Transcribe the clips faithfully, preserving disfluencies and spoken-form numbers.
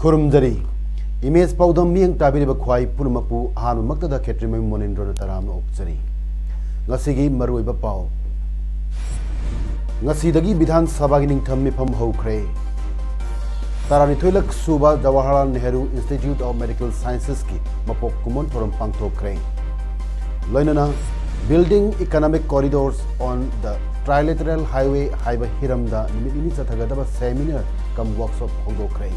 ꯈꯨꯔꯨꯝꯖꯔꯤ꯫ Image ꯄꯥꯎꯗꯝ ꯃꯤꯠꯌꯦꯡ ꯇꯥꯕꯤꯔꯤꯕ ꯈ꯭ꯋꯥꯏ ꯄꯨꯝꯅꯃꯛꯄꯨ ꯑꯍꯥꯟꯕꯃꯛꯇꯗ ꯈꯦꯇ꯭ꯔꯤꯃꯌꯨꯝ ꯃꯣꯅꯤꯟꯗ꯭ꯔꯣꯅ ꯇꯔꯥꯝꯅ ꯑꯣꯛꯆꯔꯤ꯫ ꯉꯁꯤꯒꯤ ꯃꯔꯨꯑꯣꯏꯕ ꯄꯥꯎ꯫ ꯉꯁꯤꯗꯒꯤ ꯕꯤꯙꯥꯟ ꯁꯚꯥꯒꯤ ꯅꯤꯡꯊꯝ ꯃꯤꯐꯝ ꯍꯧꯈ꯭ꯔꯦ꯫ ꯇꯔꯥꯅꯤꯊꯣꯏꯂꯛ ꯁꯨꯕ Jawaharlal Nehru institute of medical ꯁꯥꯏꯟꯁꯦꯁꯀꯤ ꯃꯄꯣꯛ ꯀꯨꯝꯑꯣꯟ ꯊꯧꯔꯝ ꯄꯥꯡꯊꯣꯛꯈ꯭ꯔꯦ꯫ ꯂꯣꯏꯅꯅ Building Economic Corridors on the Trilateral Highway ꯍꯥꯏꯕ ꯍꯤꯔꯝꯗ ꯅꯨꯃꯤꯠ ꯅꯤꯅꯤ ꯆꯠꯊꯒꯗꯕ seminar cum workshop ꯍꯧꯗꯣꯛꯈ꯭ꯔꯦ꯫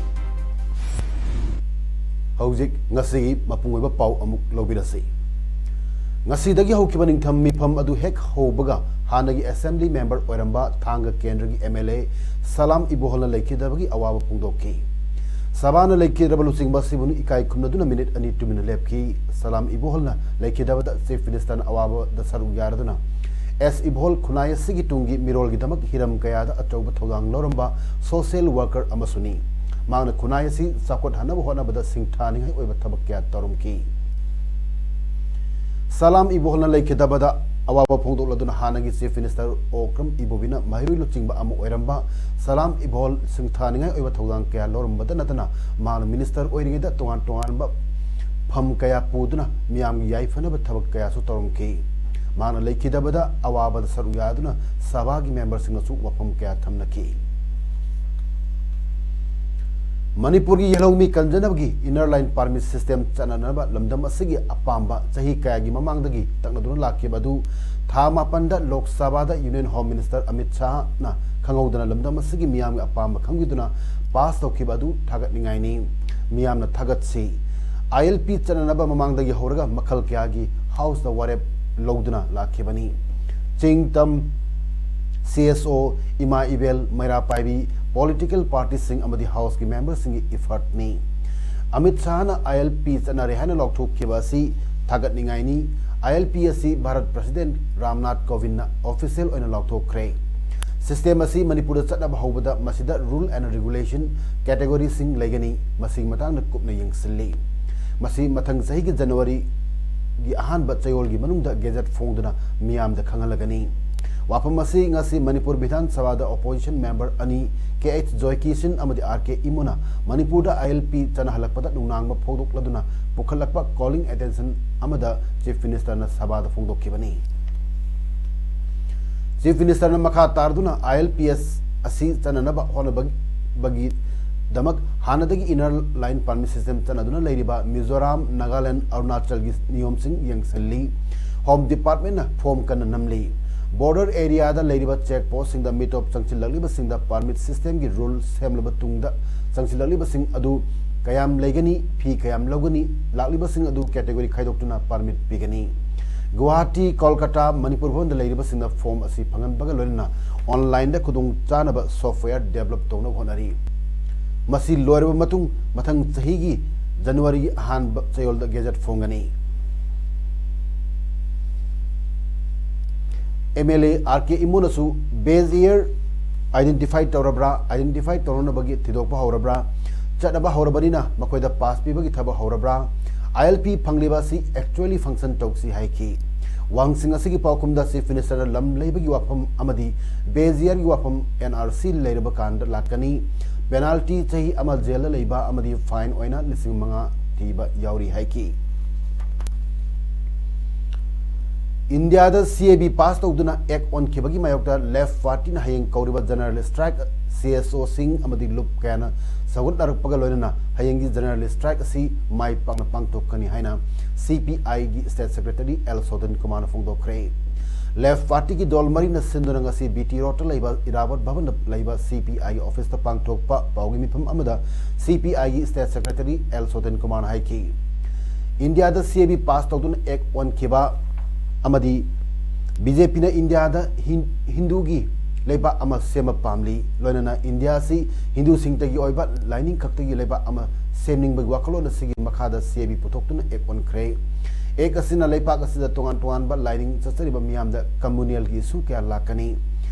ꯍꯧꯖꯤꯛ ꯉꯁꯤꯒꯤ ꯃꯄꯨꯡ ꯑꯣꯏꯕ ꯄꯥꯎ ꯑꯃꯨꯛ ꯂꯧꯕꯤꯔꯁꯤ꯫ ꯉꯁꯤꯗꯒꯤ ꯍꯧꯈꯤꯕ ꯅꯤꯡꯊꯝ ꯃꯤꯐꯝ ꯑꯗꯨ ꯍꯦꯛ ꯍꯧꯕꯒ ꯍꯥꯟꯅꯒꯤ assembly member ꯑꯣꯏꯔꯝꯕ ꯊꯥꯡꯒ ꯀꯦꯟꯗ꯭ꯔꯒꯤ MLA ꯁꯂꯥꯝ ꯏꯕꯣꯍꯜꯅ ꯂꯩꯈꯤꯗꯕꯒꯤ ꯑꯋꯥꯕ ꯐꯣꯡꯗꯣꯛꯈꯤ꯫ ꯁꯚꯥꯅ ꯂꯩꯈꯤꯗ꯭ꯔꯕ ꯂꯨꯆꯤꯡꯕ ꯑꯁꯤꯕꯨ ꯏꯀꯥꯏ ꯈꯨꯝꯅꯗꯨꯅ ꯃꯤꯅꯤꯠ ꯑꯅꯤ ꯇꯨꯃꯤꯟꯅ ꯂꯦꯞꯈꯤ꯫ ꯁꯂꯥꯝ ꯏꯕꯣꯍꯜꯅ ꯂꯩꯈꯤꯗꯕꯗ Chief Ministerꯅ ꯑꯋꯥꯕꯗ ꯁꯔꯨꯛ ꯌꯥꯔꯗꯨꯅ ꯑꯦꯁ ꯏꯕꯣꯍꯜ ꯈꯨꯟꯅꯥꯏ ꯑꯁꯤꯒꯤ ꯇꯨꯡꯒꯤ ꯃꯤꯔꯣꯜꯒꯤꯗꯃꯛ ꯍꯤꯔꯝ ꯀꯌꯥꯗ ꯑꯆꯧꯕ ꯊꯧꯗꯥꯡ ꯂꯧꯔꯝꯕ social worker ꯑꯃꯁꯨꯅꯤ꯫ ꯃꯍꯥꯛꯅ ꯈꯨꯟꯅꯥꯏ ꯑꯁꯤ ꯆꯥꯎꯈꯠꯍꯟꯅꯕ ꯍꯣꯠꯅꯕꯗ ꯁꯤꯡꯊꯥꯅꯤꯡꯉꯥꯏ ꯑꯣꯏꯕ ꯊꯕꯛ ꯀꯌꯥ ꯇꯧꯔꯝꯈꯤ꯫ ꯁꯂꯥꯝ ꯏꯕꯣꯍꯜꯅ ꯂꯩꯈꯤꯗꯕꯗ ꯑꯋꯥꯕ ꯐꯣꯡꯗꯣꯛꯂꯗꯨꯅ ꯍꯥꯟꯅꯒꯤ Chief Minister ꯑꯣꯀ꯭ꯔꯝ ꯏꯕꯣꯕꯤꯅ ꯃꯍꯩꯔꯣꯏ ꯂꯨꯆꯤꯡꯕ ꯑꯃ ꯑꯣꯏꯔꯝꯕ ꯁꯂꯥꯝ ꯏꯕꯣꯍꯜ ꯁꯤꯡꯊꯥꯅꯤꯡꯉꯥꯏ ꯑꯣꯏꯕ ꯊꯧꯗꯥꯡ ꯀꯌꯥ ꯂꯧꯔꯝꯕꯇ ꯅꯠꯇꯅ ꯃꯍꯥꯛꯅ minister ꯑꯣꯏꯔꯤꯉꯩꯗ ꯇꯣꯉꯥꯟ ꯇꯣꯉꯥꯟꯕ ꯐꯝ ꯀꯌꯥ ꯄꯨꯗꯨꯅ ꯃꯤꯌꯥꯝꯒꯤ ꯌꯥꯏꯐꯅꯕ ꯊꯕꯛ ꯀꯌꯥꯁꯨ ꯇꯧꯔꯝꯈꯤ꯫ ꯃꯍꯥꯛꯅ ꯂꯩꯈꯤꯗꯕꯗ ꯑꯋꯥꯕꯗ ꯁꯔꯨꯛ ꯌꯥꯗꯨꯅ ꯁꯚꯥꯒꯤ memberꯁꯤꯡꯅꯁꯨ ꯋꯥꯐꯝ ꯀꯌꯥ ꯊꯝꯅꯈꯤ꯫ ꯃꯅꯤꯄꯨꯔꯒꯤ ꯌꯦꯜꯍꯧꯃꯤ ꯀꯟꯖꯅꯕꯒꯤ inner line permit system ꯆꯠꯅꯅꯕ ꯂꯝꯗꯝ ꯑꯁꯤꯒꯤ ꯑꯄꯥꯝꯕ ꯆꯍꯤ ꯀꯌꯥꯒꯤ ꯃꯃꯥꯡꯗꯒꯤ ꯇꯛꯅꯗꯨꯅ ꯂꯥꯛꯈꯤꯕ ꯑꯗꯨ ꯊꯥ ꯃꯥꯄꯟꯗ ꯂꯣꯛ ꯁꯚꯥꯗ Union Home Minister ꯑꯃꯤꯠ ꯁꯥꯍꯅ ꯈꯪꯍꯧꯗꯅ ꯂꯝꯗꯝ ꯑꯁꯤꯒꯤ ꯃꯤꯌꯥꯝꯒꯤ ꯑꯄꯥꯝꯕ ꯈꯪꯕꯤꯗꯨꯅ pass ꯇꯧꯈꯤꯕ ꯑꯗꯨ ꯊꯥꯒꯠꯅꯤꯡꯉꯥꯏꯅꯤ꯫ ꯃꯤꯌꯥꯝꯅ ꯊꯥꯒꯠꯁꯤ꯫ ILP ꯆꯠꯅꯅꯕ ꯃꯃꯥꯡꯗꯒꯤ ꯍꯧꯔꯒ ꯃꯈꯜ ꯀꯌꯥꯒꯤ house ꯇ ꯋꯥꯔꯦꯞ ꯂꯧꯗꯨꯅ ꯂꯥꯛꯈꯤꯕꯅꯤ꯫ ꯆꯤꯡ ꯇꯝ ꯁꯤ ꯑꯦꯁ ꯑꯣ, ꯏꯃꯥ ꯏꯕꯦꯜ, ꯃꯩꯔꯥ ꯄꯥꯏꯕꯤ, ꯄꯣꯂꯤꯇꯤꯀꯦꯜ ꯄꯥꯔꯇꯤꯁꯤꯡ ꯑꯃꯗꯤ ꯍꯥꯎꯁꯀꯤ ꯃꯦꯝꯕꯔꯁꯤꯡꯒꯤ ꯏꯐꯔꯠꯅꯤ꯫ ꯑꯃꯤꯠ ꯁꯥꯍꯅ ꯑꯥꯏ ꯑꯦꯜ ꯄꯤ ꯆꯠꯅꯔꯦ ꯍꯥꯏꯅ ꯂꯥꯎꯊꯣꯛꯈꯤꯕ ꯑꯁꯤ ꯊꯥꯒꯠꯅꯤꯡꯉꯥꯏꯅꯤ꯫ ꯑꯥꯏ ꯑꯦꯜ ꯄꯤ ꯑꯁꯤ ꯚꯥꯔꯠ ꯄ꯭ꯔꯁꯤꯗꯦꯟꯠ ꯔꯥꯝꯅꯥꯊ ꯀꯣꯕꯤꯟꯗꯅ ꯑꯣꯐꯤꯁꯤꯌꯦꯜ ꯑꯣꯏꯅ ꯂꯥꯎꯊꯣꯛꯈ꯭ꯔꯦ꯫ ꯁꯤꯁꯇꯦꯝ ꯑꯁꯤ ꯃꯅꯤꯄꯨꯔꯗ ꯆꯠꯅꯕ ꯍꯧꯕꯗ ꯃꯁꯤꯗ ꯔꯨꯜ ꯑꯦꯟ ꯔꯤꯒꯨꯂꯦꯁꯟ ꯀꯦꯇꯦꯒꯣꯔꯤꯁꯤꯡ ꯂꯩꯒꯅꯤ꯫ ꯃꯁꯤꯒꯤ ꯃꯇꯥꯡꯗ ꯀꯨꯞꯅ ꯌꯦꯡꯁꯤꯜꯂꯤ꯫ ꯃꯁꯤ ꯃꯊꯪ ꯆꯍꯤꯒꯤ ꯖꯅꯋꯥꯔꯤꯒꯤ ꯑꯍꯥꯟꯕ ꯆꯌꯣꯜꯒꯤ ꯃꯅꯨꯡꯗ ꯒꯦꯖꯦꯠ ꯐꯣꯡꯗꯨꯅ ꯃꯤꯌꯥꯝꯗ ꯈꯪꯍꯜꯂꯒꯅꯤ꯫ ꯋꯥꯐꯝ ꯑꯁꯤ ꯉꯁꯤ ꯃꯅꯤꯄꯨꯔ ꯕꯤꯙꯥꯟ ꯁꯚꯥꯗ ꯑꯣꯄꯣꯖꯤꯁꯟ ꯃꯦꯝꯕꯔ ꯑꯅꯤ, ꯀꯦ ꯑꯩꯆ ꯖꯣꯏꯀꯤꯁꯟ ꯑꯃꯗꯤ ꯑꯥꯔ ꯀꯦ ꯏꯃꯨꯅ ꯃꯅꯤꯄꯨꯔꯗ ꯑꯥꯏ ꯑꯦꯜ ꯄꯤ ꯆꯠꯅꯍꯜꯂꯛꯄꯗ ꯅꯨꯡꯅꯥꯡꯕ ꯐꯣꯡꯗꯣꯛꯂꯗꯨꯅ ꯄꯨꯈꯠꯂꯛꯄ ꯀꯣꯂꯤꯡ ꯑꯦꯇꯦꯟꯁꯟ ꯑꯃꯗ ꯆꯤꯐ ꯃꯤꯅꯤꯁꯇꯔꯅ ꯁꯚꯥꯗ ꯐꯣꯡꯗꯣꯛꯈꯤꯕꯅꯤ꯫ ꯆꯤꯐ ꯃꯤꯅꯤꯁꯇꯔꯅ ꯃꯈꯥ ꯇꯥꯔꯗꯨꯅ ꯑꯥꯏ ꯑꯦꯜ ꯄꯤ ꯑꯦꯁ ꯑꯁꯤ ꯆꯠꯅꯅꯕ ꯍꯣꯠꯅꯕꯒꯤꯗꯃꯛ ꯍꯥꯟꯅꯗꯒꯤ ꯏꯅꯔ ꯂꯥꯏꯟ ꯄꯥꯔꯃꯤꯠ ꯁꯤꯁꯇꯦꯝ ꯆꯠꯅꯗꯨꯅ ꯂꯩꯔꯤꯕ ꯃꯤꯖꯣꯔꯥꯝ, ꯅꯥꯒꯥꯂꯦꯟ, ꯑꯔꯨꯅꯥꯆꯜꯒꯤ ꯅꯤꯌꯣꯝꯁꯤꯡ ꯌꯦꯡꯁꯤꯜꯂꯤ꯫ ꯍꯣꯝ ꯗꯤꯄꯥꯔꯠꯃꯦꯟꯠꯅ ꯐꯣꯝ ꯀꯟꯅ ꯅꯝꯂꯤ꯫ ꯕꯣꯔꯗꯔ ꯑꯦꯔꯤꯌꯥꯗ ꯂꯩꯔꯤꯕ ꯆꯦꯛ ꯄꯣꯁꯁꯤꯡꯗ ꯃꯤꯇꯣꯞ ꯆꯪꯁꯤꯜꯂꯛꯂꯤꯕꯁꯤꯡꯗ ꯄꯥꯔꯃꯤꯠ ꯁꯤꯁꯇꯦꯝꯒꯤ ꯔꯨꯜ ꯁꯦꯝꯂꯕ ꯇꯨꯡꯗ ꯆꯪꯁꯤꯜꯂꯛꯂꯤꯕꯁꯤꯡ ꯑꯗꯨ ꯀꯌꯥꯝ ꯂꯩꯒꯅꯤ, ꯐꯤ ꯀꯌꯥꯝ ꯂꯧꯒꯅꯤ, ꯂꯥꯛꯂꯤꯕꯁꯤꯡ ꯑꯗꯨ ꯀꯦꯇꯦꯒꯣꯔꯤ ꯈꯥꯏꯗꯣꯛꯇꯨꯅ ꯄꯥꯔꯃꯤꯠ ꯄꯤꯒꯅꯤ꯫ ꯒꯨꯋꯥꯍꯥꯇꯤ, ꯀꯣꯜꯀꯇꯥ, ꯃꯅꯤꯄꯨꯔ ꯚꯕꯟꯗ ꯂꯩꯔꯤꯕꯁꯤꯡꯅ ꯐꯣꯝ ꯑꯁꯤ ꯐꯪꯍꯟꯕꯒ ꯂꯣꯏꯅꯅ ꯑꯣꯟꯂꯥꯏꯟꯗ ꯈꯨꯗꯣꯡꯆꯥꯅꯕ ꯁꯣꯐꯋꯦꯌꯔ ꯗꯦꯕꯂꯞ ꯇꯧꯅꯕ ꯍꯣꯠꯅꯔꯤ꯫ ꯃꯁꯤ ꯂꯣꯏꯔꯕ ꯃꯇꯨꯡ ꯃꯊꯪ ꯆꯍꯤꯒꯤ ꯖꯅꯋꯥꯔꯤꯒꯤ ꯑꯍꯥꯟꯕ ꯆꯌꯣꯜꯗ ꯒꯦꯖꯦꯠ ꯐꯣꯡꯒꯅꯤ꯫ M L A R K ꯏꯃꯣꯅꯁꯨ ꯕꯦꯖ ꯏꯌꯔ ꯑꯥꯏꯗꯦꯟꯇꯤꯐꯥꯏ ꯇꯧꯔꯕ꯭ꯔꯥ, ꯑꯥꯏꯗꯦꯟꯇꯤꯐꯥꯏ ꯇꯧꯅꯅꯕꯒꯤ ꯊꯤꯗꯣꯛꯄ ꯍꯧꯔꯕ꯭ꯔꯥ, ꯆꯠꯅꯕ ꯍꯧꯔꯕꯅꯤꯅ ꯃꯈꯣꯏꯗ ꯄꯥꯁ ꯄꯤꯕꯒꯤ ꯊꯕꯛ ꯍꯧꯔꯕ꯭ꯔꯥ, ꯑꯥꯏ ꯑꯦꯜ ꯄꯤ ꯐꯪꯂꯤꯕ ꯑꯁꯤ ꯑꯦꯛꯆꯨꯋꯦꯂꯤ ꯐꯪꯁꯟ ꯇꯧꯁꯤ ꯍꯥꯏꯈꯤ꯫ ꯋꯥꯍꯪꯁꯤꯡ ꯑꯁꯤꯒꯤ ꯄꯥꯎꯈꯨꯝꯗ ꯆꯤꯐ ꯃꯤꯅꯤꯁꯇꯔꯅ ꯂꯝ ꯂꯩꯕꯒꯤ ꯋꯥꯐꯝ ꯑꯃꯗꯤ ꯕꯦꯖ ꯏꯌꯔꯒꯤ ꯋꯥꯐꯝ ꯑꯦꯟ ꯑꯥꯔ ꯁꯤ ꯂꯩꯔꯕ ꯀꯥꯟꯗ ꯂꯥꯛꯀꯅꯤ꯫ ꯄꯦꯅꯥꯜꯇꯤ ꯆꯍꯤ ꯑꯃ ꯖꯦꯜꯗ ꯂꯩꯕ ꯑꯃꯗꯤ ꯐꯥꯏꯟ ꯑꯣꯏꯅ ꯂꯤꯁꯤꯡ ꯃꯉꯥ ꯊꯤꯕ ꯌꯥꯎꯔꯤ ꯍꯥꯏꯈꯤ꯫ ꯏꯟꯗꯤꯌꯥꯗ ꯁꯤ ꯑꯦ ꯕꯤ ꯄꯥꯁ ꯇꯧꯗꯨꯅ ꯑꯦꯛ ꯑꯣꯟꯈꯤꯕꯒꯤ ꯃꯥꯌꯣꯛꯇ ꯂꯦꯐ ꯄꯥꯔꯇꯤꯅ ꯍꯌꯦꯡ ꯀꯧꯔꯤꯕ ꯖꯦꯅꯔꯦꯜ ꯁ꯭ꯇ꯭ꯔꯥꯏꯛ ꯁꯤ ꯑꯦꯁ ꯑꯣꯁꯤꯡ ꯑꯃꯗꯤ ꯂꯨꯞ ꯀꯌꯥꯅ ꯁꯧꯒꯠꯅꯔꯛꯄꯒ ꯂꯣꯏꯅꯅ ꯍꯌꯦꯡꯒꯤ ꯖꯦꯅꯔꯦꯜ ꯁ꯭ꯇ꯭ꯔꯥꯏꯛ ꯑꯁꯤ ꯃꯥꯏ ꯄꯥꯛꯅ ꯄꯥꯡꯊꯣꯛꯀꯅꯤ ꯍꯥꯏꯅ ꯁꯤ ꯄꯤ ꯑꯥꯏꯒꯤ ꯁ꯭ꯇꯦꯠ ꯁꯦꯀ꯭ꯔꯦꯇꯔꯤ ꯑꯦꯜ ꯁꯣꯗꯟ ꯀꯨꯃꯥꯔꯅ ꯐꯣꯡꯗꯣꯛꯈ꯭ꯔꯦ꯫ ꯂꯦꯐ ꯄꯥꯔꯇꯤꯒꯤ ꯗꯣꯜ ꯃꯔꯤꯅ ꯁꯤꯟꯗꯨꯅ ꯉꯁꯤ ꯕꯤ ꯇꯤ ꯔꯣꯗꯇ ꯂꯩꯕ ꯏꯔꯥꯕꯣꯠ ꯚꯕꯟꯗ ꯂꯩꯕ ꯁꯤ ꯄꯤ ꯑꯥꯏꯒꯤ ꯑꯣꯐꯤꯁꯇ ꯄꯥꯡꯊꯣꯛꯄ ꯄꯥꯎꯒꯤ ꯃꯤꯐꯝ ꯑꯃꯗ ꯁꯤ ꯄꯤ ꯑꯥꯏꯒꯤ ꯁ꯭ꯇꯦꯠ ꯁꯦꯀ꯭ꯔꯦꯇꯔꯤ ꯑꯦꯜ ꯁꯣꯗꯟ ꯀꯨꯃꯥꯔꯅ ꯍꯥꯏꯈꯤ꯫ ꯏꯟꯗꯤꯌꯥꯗ ꯁꯤ ꯑꯦ ꯕꯤ ꯄꯥꯁ ꯇꯧꯗꯨꯅ ꯑꯦꯛ ꯑꯣꯟꯈꯤꯕ ꯑꯃꯗꯤ ꯕꯤ ꯖꯦ ꯄꯤꯅ ꯏꯟꯗꯤꯌꯥꯗ ꯍꯤꯟ-, ꯍꯤꯟꯗꯨꯒꯤ ꯂꯩꯕꯥꯛ ꯑꯃ ꯁꯦꯝꯕ ꯄꯥꯝꯂꯤ꯫ ꯂꯣꯏꯅꯅ ꯏꯟꯗꯤꯌꯥ ꯑꯁꯤ ꯍꯤꯟꯗꯨꯁꯤꯡꯇꯒꯤ ꯑꯣꯏꯕ ꯂꯥꯏꯅꯤꯡ ꯈꯛꯇꯒꯤ ꯂꯩꯕꯥꯛ ꯑꯃ ꯁꯦꯝꯅꯤꯡꯕꯒꯤ ꯋꯥꯈꯜꯂꯣꯟ ꯑꯁꯤꯒꯤ ꯃꯈꯥꯗ ꯁꯤ ꯑꯦ ꯕꯤ ꯄꯨꯊꯣꯛꯇꯨꯅ ꯑꯦꯛ ꯑꯣꯟꯈ꯭ꯔꯦ꯫ ꯑꯦꯛ ꯑꯁꯤꯅ ꯂꯩꯕꯥꯛ ꯑꯁꯤꯗ ꯇꯣꯉꯥꯟ ꯇꯣꯉꯥꯟꯕ ꯂꯥꯏꯅꯤꯡ ꯆꯠꯆꯔꯤꯕ ꯃꯤꯌꯥꯝꯗ ꯀꯝꯃꯨꯅꯦꯜꯒꯤ ꯏꯁꯨ ꯀꯌꯥ ꯂꯥꯛꯀꯅꯤ꯫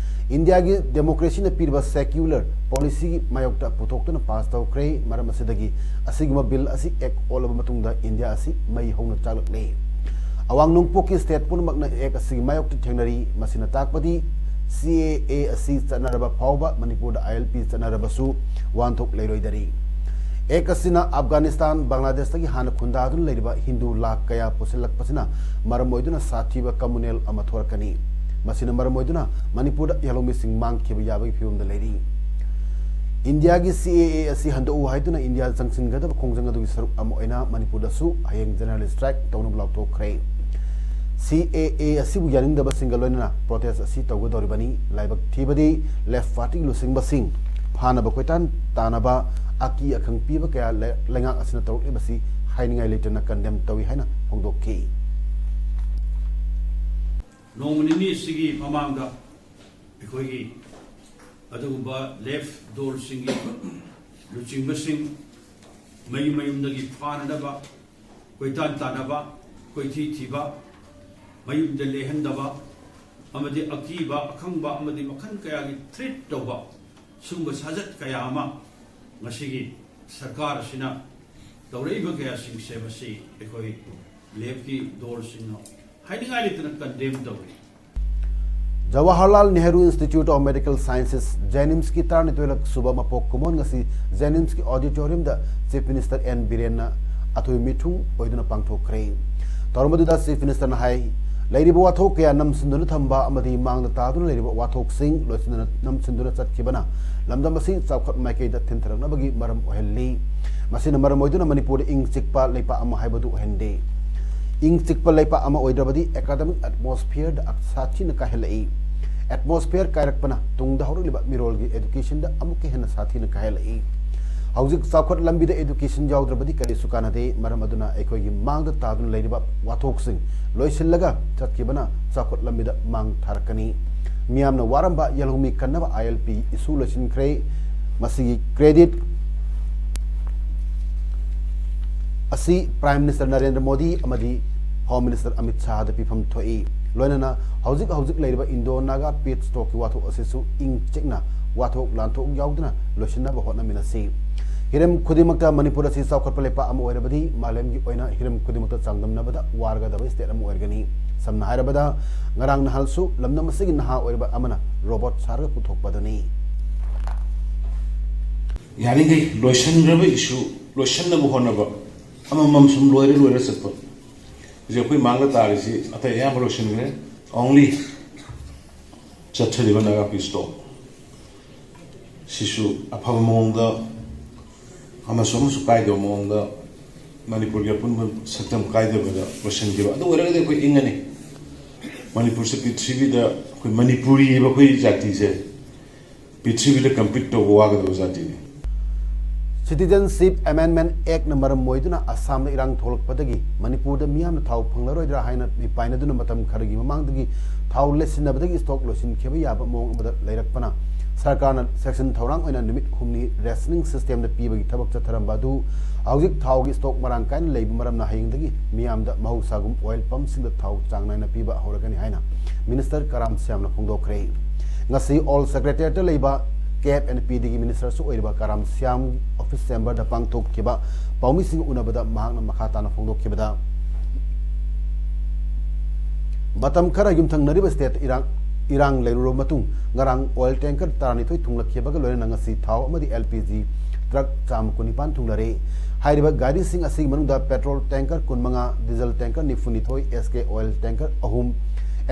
ꯏꯟꯗꯤꯌꯥꯒꯤ ꯗꯦꯃꯣꯀ꯭ꯔꯦꯁꯤꯅ ꯄꯤꯔꯤꯕ ꯁꯦꯀ꯭ꯌꯨꯂꯔ ꯄꯣꯂꯤꯁꯤꯒꯤ ꯃꯥꯌꯣꯛꯇ ꯄꯨꯊꯣꯛꯇꯨꯅ ꯄꯥꯁ ꯇꯧꯈ꯭ꯔꯦ꯫ ꯃꯔꯝ ꯑꯁꯤꯗꯒꯤ ꯑꯁꯤꯒꯨꯝꯕ ꯕꯤꯜ ꯑꯁꯤ ꯑꯦꯛ ꯑꯣꯜꯂꯕ ꯃꯇꯨꯡꯗ ꯏꯟꯗꯤꯌꯥ ꯑꯁꯤ ꯃꯩ ꯍꯧꯅ ꯆꯥꯛꯂꯛꯂꯦ꯫ ꯑꯋꯥꯡ ꯅꯣꯡꯄꯣꯛꯀꯤ ꯁ꯭ꯇꯦꯠ ꯄꯨꯝꯅꯃꯛꯅ ꯑꯦꯛ ꯑꯁꯤꯒꯤ ꯃꯥꯌꯣꯛꯇ ꯊꯦꯡꯅꯔꯤ꯫ ꯃꯁꯤꯅ ꯇꯥꯛꯄꯗꯤ ꯁꯤ ꯑꯦ ꯑꯦ ꯑꯁꯤ ꯆꯠꯅꯔꯕ ꯐꯥꯎꯕ ꯃꯅꯤꯄꯨꯔꯗ ꯑꯥꯏ ꯑꯦꯜ ꯄꯤ ꯆꯠꯅꯔꯕꯁꯨ ꯋꯥꯍꯟꯊꯣꯛ ꯂꯩꯔꯣꯏꯗꯔꯤ꯫ ꯑꯦꯛ ꯑꯁꯤꯅ ꯑꯐꯒꯥꯅꯤꯁꯇꯥꯟ, ꯕꯪꯒ꯭ꯂꯥꯗꯦꯁꯇꯒꯤ ꯍꯥꯟꯅ ꯈꯨꯟꯗꯥꯗꯨꯅ ꯂꯩꯔꯤꯕ ꯍꯤꯟꯗꯨ ꯂꯥꯈ ꯀꯌꯥ ꯄꯨꯁꯤꯜꯂꯛꯄꯁꯤꯅ ꯃꯔꯝ ꯑꯣꯏꯗꯨꯅ ꯁꯥꯊꯤꯕ ꯀꯝꯃꯨꯅꯦꯜ ꯑꯃ ꯊꯣꯔꯛꯀꯅꯤ꯫ ꯃꯁꯤꯅ ꯃꯔꯝ ꯑꯣꯏꯗꯨꯅ ꯃꯅꯤꯄꯨꯔꯗ ꯌꯥꯂꯣꯡꯃꯤꯁꯤꯡ ꯃꯥꯡꯈꯤꯕ ꯌꯥꯕꯒꯤ ꯐꯤꯕꯝꯗ ꯂꯩꯔꯤ꯫ ꯏꯟꯗꯤꯌꯥꯒꯤ ꯁꯤ ꯑꯦ ꯑꯦ ꯑꯁꯤ ꯍꯟꯗꯣꯛꯎ ꯍꯥꯏꯗꯨꯅ ꯏꯟꯗꯤꯌꯥ ꯆꯪꯁꯤꯟꯒꯗꯕ ꯈꯣꯡꯖꯪ ꯑꯗꯨꯒꯤ ꯁꯔꯨꯛ ꯑꯃ ꯑꯣꯏꯅ ꯃꯅꯤꯄꯨꯔꯗꯁꯨ ꯍꯌꯦꯡ ꯖꯦꯅꯔꯦꯜ ꯁ꯭ꯇ꯭ꯔꯥꯏꯛ ꯇꯧꯅꯕ ꯂꯥꯎꯊꯣꯛꯈ꯭ꯔꯦ꯫ ꯁꯤ ꯑꯦ ꯑꯦ ꯑꯁꯤꯕꯨ ꯌꯥꯅꯤꯡꯗꯕꯁꯤꯡꯒ ꯂꯣꯏꯅꯅ ꯄ꯭ꯔꯣꯇꯦꯁ ꯑꯁꯤ ꯇꯧꯒꯗꯧꯔꯤꯕꯅꯤ꯫ ꯂꯥꯏꯕꯛ ꯊꯤꯕꯗꯤ ꯂꯦꯐ ꯄꯥꯔꯇꯤꯒꯤ ꯂꯨꯆꯤꯡꯕꯁꯤꯡ ꯐꯥꯅꯕ ꯀꯣꯏꯇꯥꯟ ꯇꯥꯅꯕ ꯑꯀꯤ ꯑꯈꯪ ꯄꯤꯕ ꯀꯌꯥ ꯂꯩ-, ꯂꯩꯉꯥꯛ ꯑꯁꯤꯅ ꯇꯧꯔꯛꯂꯤꯕꯁꯤ ꯍꯥꯏꯅꯤꯡꯉꯥꯏ ꯂꯩꯇꯅ ꯀꯟꯗꯦꯝ ꯇꯧꯏ ꯍꯥꯏꯅ ꯐꯣꯡꯗꯣꯛꯈꯤ꯫ ꯅꯣꯡꯃ ꯅꯤꯅꯤ ꯑꯁꯤꯒꯤ ꯃꯃꯥꯡꯗ ꯑꯩꯈꯣꯏꯒꯤ ꯑꯗꯨꯒꯨꯝꯕ ꯂꯦꯐ ꯗꯣꯜꯁꯤꯡꯒꯤ ꯂꯨꯆꯤꯡꯕꯁꯤꯡ ꯃꯌꯨꯝ ꯃꯌꯨꯝꯗꯒꯤ ꯐꯥꯅꯅꯕ ꯀꯣꯏꯇꯥꯟ ꯇꯥꯟꯅꯕ, ꯀꯣꯏꯊꯤ ꯊꯤꯕ, ꯃꯌꯨꯝꯗ ꯂꯩꯍꯟꯗꯕ ꯑꯃꯗꯤ ꯑꯀꯤꯕ, ꯑꯈꯪꯕ ꯑꯃꯗꯤ ꯃꯈꯜ ꯀꯌꯥꯒꯤ ꯊ꯭ꯔꯦꯠ ꯇꯧꯕ ꯁꯨꯝꯕ ꯁꯥꯖꯠ ꯀꯌꯥ ꯑꯃ ꯉꯁꯤꯒꯤ ꯁꯔꯀꯥꯔ ꯑꯁꯤꯅ ꯇꯧꯔꯛꯏꯕ ꯀꯌꯥꯁꯤꯡꯁꯦ ꯃꯁꯤ ꯑꯩꯈꯣꯏ ꯂꯦꯐꯀꯤ ꯗꯣꯜꯁꯤꯡꯅ ꯍꯥꯏꯅꯤꯡꯉꯥꯏ ꯂꯩꯇꯅ ꯀꯟꯗꯦꯝ ꯇꯧꯔꯤ꯫ Jawaharlal Nehru institute of medical sciences, ꯖꯦꯅꯤꯝꯁꯀꯤ ꯇꯔꯥꯅꯤꯊꯣꯏꯔꯛ ꯁꯨꯕ ꯃꯄꯣꯛ ꯀꯨꯝꯑꯣꯟ ꯉꯁꯤ ꯖꯦꯅꯤꯝꯁꯀꯤ ꯑꯣꯗꯤꯇꯣꯔꯤꯌꯝꯗ ꯆꯤꯐ ꯃꯤꯅꯤꯁꯇꯔ ꯑꯦꯟ ꯕꯤꯔꯦꯟꯅ ꯑꯊꯣꯏ ꯃꯤꯊꯨꯡ ꯑꯣꯏꯗꯨꯅ ꯄꯥꯡꯊꯣꯛꯈ꯭ꯔꯦ꯫ ꯊꯧꯔꯝ ꯑꯗꯨꯗ ꯆꯤꯐ ꯃꯤꯅꯤꯁꯇꯔꯅ ꯍꯥꯏ, ꯂꯩꯔꯤꯕ ꯋꯥꯊꯣꯛ ꯀꯌꯥ ꯅꯝꯁꯤꯟꯗꯨꯅ ꯊꯝꯕ ꯑꯃꯗꯤ ꯃꯥꯡꯗ ꯇꯥꯗꯨꯅ ꯂꯩꯔꯤꯕ ꯋꯥꯊꯣꯛꯁꯤꯡ ꯂꯣꯏꯁꯤꯟꯗꯨꯅ ꯅꯝꯁꯤꯟꯗꯨꯅ ꯆꯠꯈꯤꯕꯅ ꯂꯝꯗꯝ ꯑꯁꯤ ꯆꯥꯎꯈꯠ ꯃꯥꯏꯀꯩꯗ ꯊꯤꯟꯊꯔꯛꯅꯕꯒꯤ ꯃꯔꯝ ꯑꯣꯏꯍꯜꯂꯤ꯫ ꯃꯁꯤꯅ ꯃꯔꯝ ꯑꯣꯏꯗꯨꯅ ꯃꯅꯤꯄꯨꯔꯗ ꯏꯪ ꯆꯤꯛꯄ ꯂꯩꯄꯥꯛ ꯑꯃ ꯍꯥꯏꯕꯗꯨ ꯑꯣꯏꯍꯟꯗꯦ꯫ ꯏꯪ ꯆꯤꯛꯄ ꯂꯩꯄꯥꯛ ꯑꯃ ꯑꯣꯏꯗ꯭ꯔꯕꯗꯤ ꯑꯦꯀꯥꯗꯃꯤꯛ ꯑꯦꯠꯃꯣꯁꯐꯤꯌꯔꯗ ꯁꯥꯊꯤꯅ ꯀꯥꯏꯍꯜꯂꯛꯏ꯫ ꯑꯦꯠꯃꯣꯁꯐꯤꯌꯔ ꯀꯥꯏꯔꯛꯄꯅ ꯇꯨꯡꯗ ꯍꯧꯔꯛꯂꯤꯕ ꯃꯤꯔꯣꯜꯒꯤ ꯑꯦꯗꯨꯀꯦꯁꯟꯗ ꯑꯃꯨꯛꯀ ꯍꯦꯟꯅ ꯁꯥꯊꯤꯅ ꯀꯥꯏꯍꯜꯂꯛꯏ꯫ ꯍꯧꯖꯤꯛ ꯆꯥꯎꯈꯠ ꯂꯝꯕꯤꯗ ꯑꯦꯗꯨꯀꯦꯁꯟ ꯌꯥꯎꯗ꯭ꯔꯕꯗꯤ ꯀꯔꯤꯁꯨ ꯀꯥꯟꯅꯗꯦ꯫ ꯃꯔꯝ ꯑꯗꯨꯅ ꯑꯩꯈꯣꯏꯒꯤ ꯃꯥꯡꯗ ꯇꯥꯗꯨꯅ ꯂꯩꯔꯤꯕ ꯋꯥꯊꯣꯛꯁꯤꯡ ꯂꯣꯏꯁꯤꯜꯂꯒ ꯆꯠꯈꯤꯕꯅ ꯆꯥꯎꯈꯠ ꯂꯝꯕꯤꯗ ꯃꯥꯡ ꯊꯥꯔꯛꯀꯅꯤ꯫ ꯃꯤꯌꯥꯝꯅ ꯋꯥꯔꯝꯕ ꯌꯦꯜꯍꯧꯃꯤ ꯀꯟꯅꯕ ILP issue ꯂꯣꯏꯁꯤꯟꯈ꯭ꯔꯦ꯫ ꯃꯁꯤꯒꯤ credit ꯑꯁꯤ Prime Minister ꯅꯔꯦꯟꯗ꯭ꯔ ꯃꯣꯗꯤ ꯑꯃꯗꯤ Home Minister ꯑꯃꯤꯠ ꯁꯥꯍꯗ ꯄꯤꯐꯝ ꯊꯣꯛꯏ꯫ ꯂꯣꯏꯅꯅ ꯍꯧꯖꯤꯛ ꯍꯧꯖꯤꯛ ꯂꯩꯔꯤꯕ Indo Naga peace talkꯀꯤ ꯋꯥꯊꯣꯛ ꯑꯁꯤꯁꯨ ꯏꯪ ꯆꯤꯛꯅ, ꯋꯥꯊꯣꯛ ꯂꯥꯟꯊꯣꯛ ꯌꯥꯎꯗꯅ ꯂꯣꯏꯁꯤꯟꯅꯕ ꯍꯣꯠꯅꯃꯤꯟꯅꯁꯤ꯫ ꯍꯤꯔꯝ ꯈꯨꯗꯤꯡꯃꯛꯇ ꯃꯅꯤꯄꯨꯔ ꯑꯁꯤ ꯆꯥꯎꯈꯠꯄ ꯂꯩꯄꯥꯛ ꯑꯃ ꯑꯣꯏꯔꯕꯗꯤ ꯃꯥꯂꯦꯝꯒꯤ ꯑꯣꯏꯅ ꯍꯤꯔꯝ ꯈꯨꯗꯤꯡꯃꯛꯇ ꯆꯥꯡꯗꯝꯅꯕꯗ ꯋꯥꯔꯒꯗꯕ state ꯑꯃ ꯑꯣꯏꯔꯒꯅꯤ꯫ ꯁꯝꯅ ꯍꯥꯏꯔꯕꯗ, ꯉꯔꯥꯡ ꯅꯍꯥꯟꯁꯨ ꯂꯝꯗꯝ ꯑꯁꯤꯒꯤ ꯅꯍꯥ ꯑꯣꯏꯔꯤꯕ ꯑꯃꯅ robot ꯁꯥꯔꯒ ꯄꯨꯊꯣꯛꯄꯗꯨꯅꯤ꯫ ꯌꯥꯔꯤꯈꯩ ꯂꯣꯏꯁꯤꯟꯈ꯭ꯔꯕ issue ꯂꯣꯏꯁꯤꯟꯅꯕ ꯍꯣꯠꯅꯕ, ꯑꯃꯃꯝ ꯁꯨꯝ ꯂꯣꯏꯔ ꯂꯣꯏꯔ ꯆꯠꯄ꯫ ꯍꯧꯖꯤꯛ ꯑꯩꯈꯣꯏ ꯃꯥꯡꯗ ꯇꯥꯔꯤꯁꯤ ꯑꯇꯩ ꯑꯌꯥꯝꯕ ꯂꯣꯏꯁꯤꯟꯈ꯭ꯔꯦ꯫ Only ꯆꯠꯊꯔꯤꯕ Naga peace talk ꯁꯤꯁꯨ ꯑꯐꯕ ꯃꯑꯣꯡꯗ, ꯑꯃꯁꯨ ꯑꯃꯁꯨ ꯀꯥꯏꯗꯕ ꯃꯑꯣꯡꯗ, ꯃꯅꯤꯄꯨꯔꯒꯤ ꯑꯄꯨꯟꯕ ꯁꯛꯇꯝ ꯀꯥꯏꯗꯕꯗ ꯂꯣꯏꯁꯤꯟꯈꯤꯕ꯫ ꯑꯗꯨ ꯑꯣꯏꯔꯒꯗꯤ ꯑꯩꯈꯣꯏ ꯏꯪꯉꯅꯤ꯫ ꯃꯅꯤꯄꯨꯔꯁꯦ ꯄ꯭ꯔꯤꯊꯤꯕꯤꯗ ꯑꯩꯈꯣꯏ ꯃꯅꯤꯄꯨꯔꯤ ꯍꯥꯏꯕ ꯑꯩꯈꯣꯏ ꯖꯥꯇꯤꯁꯦ ꯄ꯭ꯔꯤꯊꯤꯕꯤꯗ compete ꯇꯧꯕ ꯋꯥꯒꯗꯕ ꯖꯥꯇꯤꯅꯤ꯫ Citizenship Amendment Actꯅ ꯃꯔꯝ ꯑꯣꯏꯗꯨꯅ ꯑꯁꯥꯝꯗ ꯏꯔꯥꯡ ꯊꯣꯛꯂꯛꯄꯗꯒꯤ ꯃꯅꯤꯄꯨꯔꯗ ꯃꯤꯌꯥꯝꯅ ꯊꯥꯎ ꯐꯪꯂꯔꯣꯏꯗ꯭ꯔꯥ ꯍꯥꯏꯅ ꯃꯤꯄꯥꯏꯅꯗꯨꯅ ꯃꯇꯝ ꯈꯔꯒꯤ ꯃꯃꯥꯡꯗꯒꯤ ꯊꯥꯎ ꯂꯩꯁꯤꯟꯅꯕꯗꯒꯤ stock ꯂꯣꯏꯁꯤꯟꯈꯤꯕ ꯌꯥꯕ ꯃꯑꯣꯡ ꯑꯃꯗ ꯂꯩꯔꯛꯄꯅ, ꯁꯔꯀꯥꯔꯅ ꯁꯦꯛꯁꯟ ꯊꯧꯔꯥꯡ ꯑꯣꯏꯅ ꯅꯨꯃꯤꯠ ꯍꯨꯝꯅꯤ rationing systemꯗ ꯄꯤꯕꯒꯤ ꯊꯕꯛ ꯆꯠꯊꯔꯝꯕ ꯑꯗꯨ ꯍꯧꯖꯤꯛ ꯊꯥꯎꯒꯤ stock ꯃꯔꯥꯡ ꯀꯥꯏꯅ ꯂꯩꯕ ꯃꯔꯝꯅ ꯍꯌꯦꯡꯗꯒꯤ ꯃꯤꯌꯥꯝꯗ ꯃꯍꯧꯁꯥꯒꯨꯝ oil pumpꯁꯤꯡꯗ ꯊꯥꯎ ꯆꯥꯡ ꯅꯥꯏꯅ ꯄꯤꯕ ꯍꯧꯔꯒꯅꯤ ꯍꯥꯏꯅ Minister ꯀꯔꯥꯝ ꯁ꯭ꯌꯥꯝꯅ ꯐꯣꯡꯗꯣꯛꯈ꯭ꯔꯦ꯫ ꯉꯁꯤ Old Secretariatꯇ ꯂꯩꯕ KFNPDꯒꯤ ministerꯁꯨ ꯑꯣꯏꯔꯤꯕ ꯀꯔꯥꯝ ꯁ꯭ꯌꯥꯝ office chamberꯗ ꯄꯥꯡꯊꯣꯛꯈꯤꯕ ꯄꯥꯎꯃꯤꯁꯤꯡꯒ ꯎꯅꯕꯗ ꯃꯍꯥꯛꯅ ꯃꯈꯥ ꯇꯥꯅ ꯐꯣꯡꯗꯣꯛꯈꯤꯕꯗ, ꯃꯇꯝ ꯈꯔ ꯌꯨꯝꯊꯪꯅꯔꯤꯕ stateꯇ ꯏꯔꯥꯡ, ꯏꯔꯥꯡ ꯂꯩꯔꯨꯔꯕ ꯃꯇꯨꯡ ꯉꯔꯥꯡ oil tanker ꯇꯔꯥꯅꯤꯊꯣꯏ ꯊꯨꯡꯂꯛꯈꯤꯕꯒ ꯂꯣꯏꯅꯅ ꯉꯁꯤ ꯊꯥꯎ ꯑꯃꯗꯤ LPG truck ꯆꯥꯝꯃ ꯀꯨꯟꯅꯤꯄꯥꯟ ꯊꯨꯡꯂꯔꯦ꯫ ꯍꯥꯏꯔꯤꯕ ꯒꯥꯔꯤꯁꯤꯡ ꯑꯁꯤꯒꯤ ꯃꯅꯨꯡꯗ petrol tanker ꯀꯨꯟꯃꯉꯥ, diesel tanker ꯅꯤꯐꯨꯅꯤꯊꯣꯏ, SK oil tanker ꯑꯍꯨꯝ,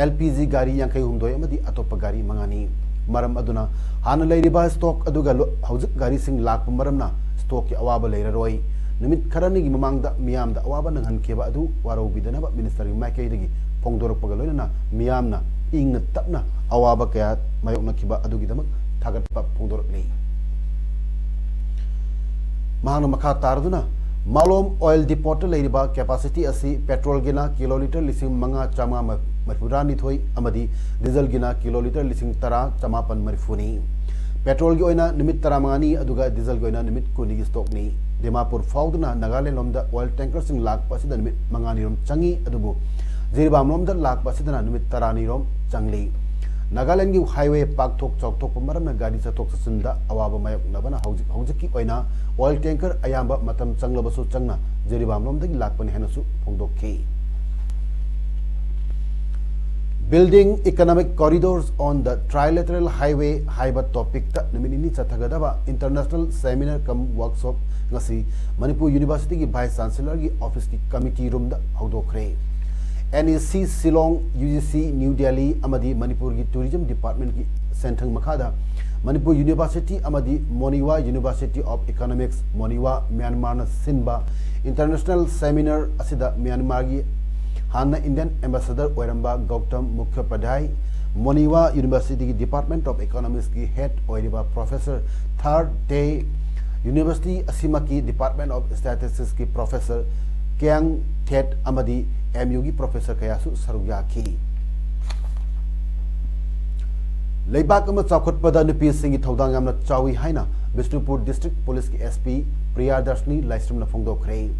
LPG ꯒꯥꯔꯤ ꯌꯥꯡꯈꯩ ꯍꯨꯝꯗꯣꯏ ꯑꯃꯗꯤ ꯑꯇꯣꯞꯄ ꯒꯥꯔꯤ ꯃꯉꯥꯅꯤ꯫ ꯃꯔꯝ ꯑꯗꯨꯅ ꯍꯥꯟꯅ ꯂꯩꯔꯤꯕ stock ꯑꯗꯨꯒ ꯂꯣ-, ꯍꯧꯖꯤꯛ ꯒꯥꯔꯤꯁꯤꯡ ꯂꯥꯛꯄ ꯃꯔꯝꯅ stockꯀꯤ ꯑꯋꯥꯕ ꯂꯩꯔꯔꯣꯏ꯫ ꯅꯨꯃꯤꯠ ꯈꯔꯅꯤꯒꯤ ꯃꯃꯥꯡꯗ ꯃꯤꯌꯥꯝꯗ ꯑꯋꯥꯕ ꯅꯪꯍꯟꯈꯤꯕ ꯑꯗꯨ ꯋꯥꯔꯧꯕꯤꯗꯅꯕ ministerꯒꯤ ꯃꯥꯏꯀꯩꯗꯒꯤ ꯐꯣꯡꯗꯣꯔꯛꯄꯒ ꯂꯣꯏꯅꯅ ꯃꯤꯌꯥꯝꯅ ꯏꯪꯅ ꯇꯞꯅ ꯑꯋꯥꯕ ꯀꯌꯥ ꯃꯥꯌꯣꯛꯅꯈꯤꯕ ꯑꯗꯨꯒꯤꯗꯃꯛ ꯊꯥꯒꯠꯄ ꯐꯣꯡꯗꯣꯔꯛꯂꯤ꯫ ꯃꯍꯥꯛꯅ ꯃꯈꯥ ꯇꯥꯔꯗꯨꯅ, ꯃꯥꯂꯣꯝ oil depotꯇ ꯂꯩꯔꯤꯕ capacity ꯑꯁꯤ petrolꯒꯤꯅ ꯀꯤꯂꯣꯂꯤꯇꯔ ꯂꯤꯁꯤꯡ ꯃꯉꯥ ꯆꯥꯝꯃꯉꯥ ꯃꯔꯤꯐꯨꯇꯔꯥꯅꯤꯊꯣꯏ ꯑꯃꯗꯤ ꯗꯤꯖꯜꯒꯤꯅ ꯀꯤꯂꯣ ꯂꯤꯇꯔ ꯂꯤꯁꯤꯡ ꯇꯔꯥ ꯆꯃꯥꯄꯟ ꯃꯔꯤꯐꯨꯅꯤ꯫ ꯄꯦꯇ꯭ꯔꯣꯜꯒꯤ ꯑꯣꯏꯅ ꯅꯨꯃꯤꯠ ꯇꯔꯥꯃꯉꯥꯅꯤ, ꯑꯗꯨꯒ ꯗꯤꯖꯜꯒꯤ ꯑꯣꯏꯅ ꯅꯨꯃꯤꯠ ꯀꯨꯟꯅꯤꯒꯤ ꯁ꯭ꯇꯣꯛꯅꯤ꯫ ꯗꯤꯃꯥꯄꯨꯔ ꯐꯥꯎꯗꯨꯅ ꯅꯥꯒꯥꯂꯦꯟ ꯂꯣꯝꯗ ꯑꯣꯏꯜ ꯇꯦꯡꯀꯔꯁꯤꯡ ꯂꯥꯛꯄ ꯑꯁꯤꯗ ꯅꯨꯃꯤꯠ ꯃꯉꯥꯅꯤꯔꯣꯝ ꯆꯪꯏ, ꯑꯗꯨꯕꯨ ꯖꯤꯔꯤꯕꯥꯝ ꯂꯣꯝꯗ ꯂꯥꯛꯄ ꯑꯁꯤꯗꯅ ꯅꯨꯃꯤꯠ ꯇꯔꯥꯅꯤꯔꯣꯝ ꯆꯪꯂꯤ꯫ ꯅꯥꯒꯥꯂꯦꯟꯒꯤ ꯍꯥꯏꯋꯦ ꯄꯥꯛꯊꯣꯛ ꯆꯥꯎꯊꯣꯛꯄ ꯃꯔꯝꯅ ꯒꯥꯔꯤ ꯆꯠꯊꯣꯛ ꯆꯠꯁꯤꯟꯗ ꯑꯋꯥꯕ ꯃꯥꯌꯣꯛꯅꯕꯅ ꯍꯧꯖꯤꯛ ꯍꯧꯖꯤꯛꯀꯤ ꯑꯣꯏꯅ ꯑꯣꯏꯜ ꯇꯦꯡꯀꯔ ꯑꯌꯥꯝꯕ ꯃꯇꯝ ꯆꯪꯂꯕꯁꯨ ꯆꯪꯅ ꯖꯤꯔꯤꯕꯥꯝ ꯂꯣꯝꯗꯒꯤ ꯂꯥꯛꯄꯅꯤ ꯍꯥꯏꯅꯁꯨ ꯐꯣꯡꯗꯣꯛꯈꯤ꯫ Building Economic Corridors on the Trilateral Highway ꯍꯥꯏꯕ ꯇꯣꯄꯤꯛꯇ ꯅꯨꯃꯤꯠ ꯅꯤꯅꯤ ꯆꯠꯊꯒꯗꯕ ꯏꯟꯇꯔꯅꯦꯁꯅꯦꯜ ꯁꯦꯃꯤꯅꯥꯔ ꯀꯝ ꯋꯥꯔꯛꯁꯣꯞ ꯉꯁꯤ ꯃꯅꯤꯄꯨꯔ ꯌꯨꯅꯤꯚꯔꯁꯤꯇꯤꯒꯤ ꯚꯥꯏꯁ ꯆꯥꯟꯁꯦꯂꯔꯒꯤ ꯑꯣꯐꯤꯁꯀꯤ ꯀꯃꯤꯇꯤ ꯔꯨꯝꯗ ꯍꯧꯗꯣꯛꯈ꯭ꯔꯦ꯫ N E C Shillong, U G C New Delhi ꯑꯃꯗꯤ ꯃꯅꯤꯄꯨꯔꯒꯤ ꯇꯨꯔꯤꯖꯝ ꯗꯤꯄꯥꯔꯠꯃꯦꯟꯠꯀꯤ ꯁꯦꯟꯊꯪ ꯃꯈꯥꯗ ꯃꯅꯤꯄꯨꯔ ꯌꯨꯅꯤꯚꯔꯁꯤꯇꯤ ꯑꯃꯗꯤ Monywa university of economics, Monywa, ꯃ꯭ꯌꯥꯟꯃꯥꯔꯅ ꯁꯤꯟꯕ ꯏꯟꯇꯔꯅꯦꯁꯅꯦꯜ ꯁꯦꯃꯤꯅꯥꯔ ꯑꯁꯤꯗ ꯃ꯭ꯌꯥꯟꯃꯥꯔꯒꯤ ꯍꯥꯟꯅ ꯏꯟꯗꯤꯌꯟ ꯑꯦꯝꯕꯦꯁꯦꯗꯔ ꯑꯣꯏꯔꯝꯕ ꯒꯧꯇꯝ ꯃꯨꯈꯣꯄꯥꯙ꯭ꯌꯥꯏ, ꯃꯣꯅꯤꯋꯥ ꯌꯨꯅꯤꯚꯔꯁꯤꯇꯤꯒꯤ ꯗꯤꯄꯥꯔꯠꯃꯦꯟꯠ ꯑꯣꯐ ꯏꯀꯣꯅꯣꯃꯤꯛꯁꯀꯤ ꯍꯦꯗ ꯑꯣꯏꯔꯤꯕ ꯄ꯭ꯔꯣꯐꯦꯁꯔ ꯊꯥꯔ ꯇꯦ, ꯌꯨꯅꯤꯚꯔꯁꯤꯇꯤ ꯑꯁꯤꯃꯛꯀꯤ ꯗꯤꯄꯥꯔꯠꯃꯦꯟꯠ ꯑꯣꯐ ꯁ꯭ꯇꯦꯇꯤꯁꯇꯤꯛꯁꯀꯤ ꯄ꯭ꯔꯣꯐꯦꯁꯔ ꯀ꯭ꯌꯥꯡ ꯊꯦꯠ ꯑꯃꯗꯤ ꯑꯦꯝ ꯌꯨꯒꯤ ꯄ꯭ꯔꯣꯐꯦꯁꯔ ꯀꯌꯥꯁꯨ ꯁꯔꯨꯛ ꯌꯥꯈꯤ꯫ ꯂꯩꯕꯥꯛ ꯑꯃ ꯆꯥꯎꯈꯠꯄꯗ ꯅꯨꯄꯤꯁꯤꯡꯒꯤ ꯊꯧꯗꯥꯡ ꯌꯥꯝꯅ ꯆꯥꯎꯏ ꯍꯥꯏꯅ ꯕꯤꯁꯅꯨꯄꯨꯔ ꯗꯤꯁꯇ꯭ꯔꯤꯛ ꯄꯨꯂꯤꯁꯀꯤ ꯑꯦꯁ ꯄꯤ ꯄ꯭ꯔꯤꯌꯥꯗꯔꯁꯤꯅꯤ ꯂꯥꯏꯁ꯭ꯔꯝꯅ ꯐꯣꯡꯗꯣꯛꯈ꯭ꯔꯦ꯫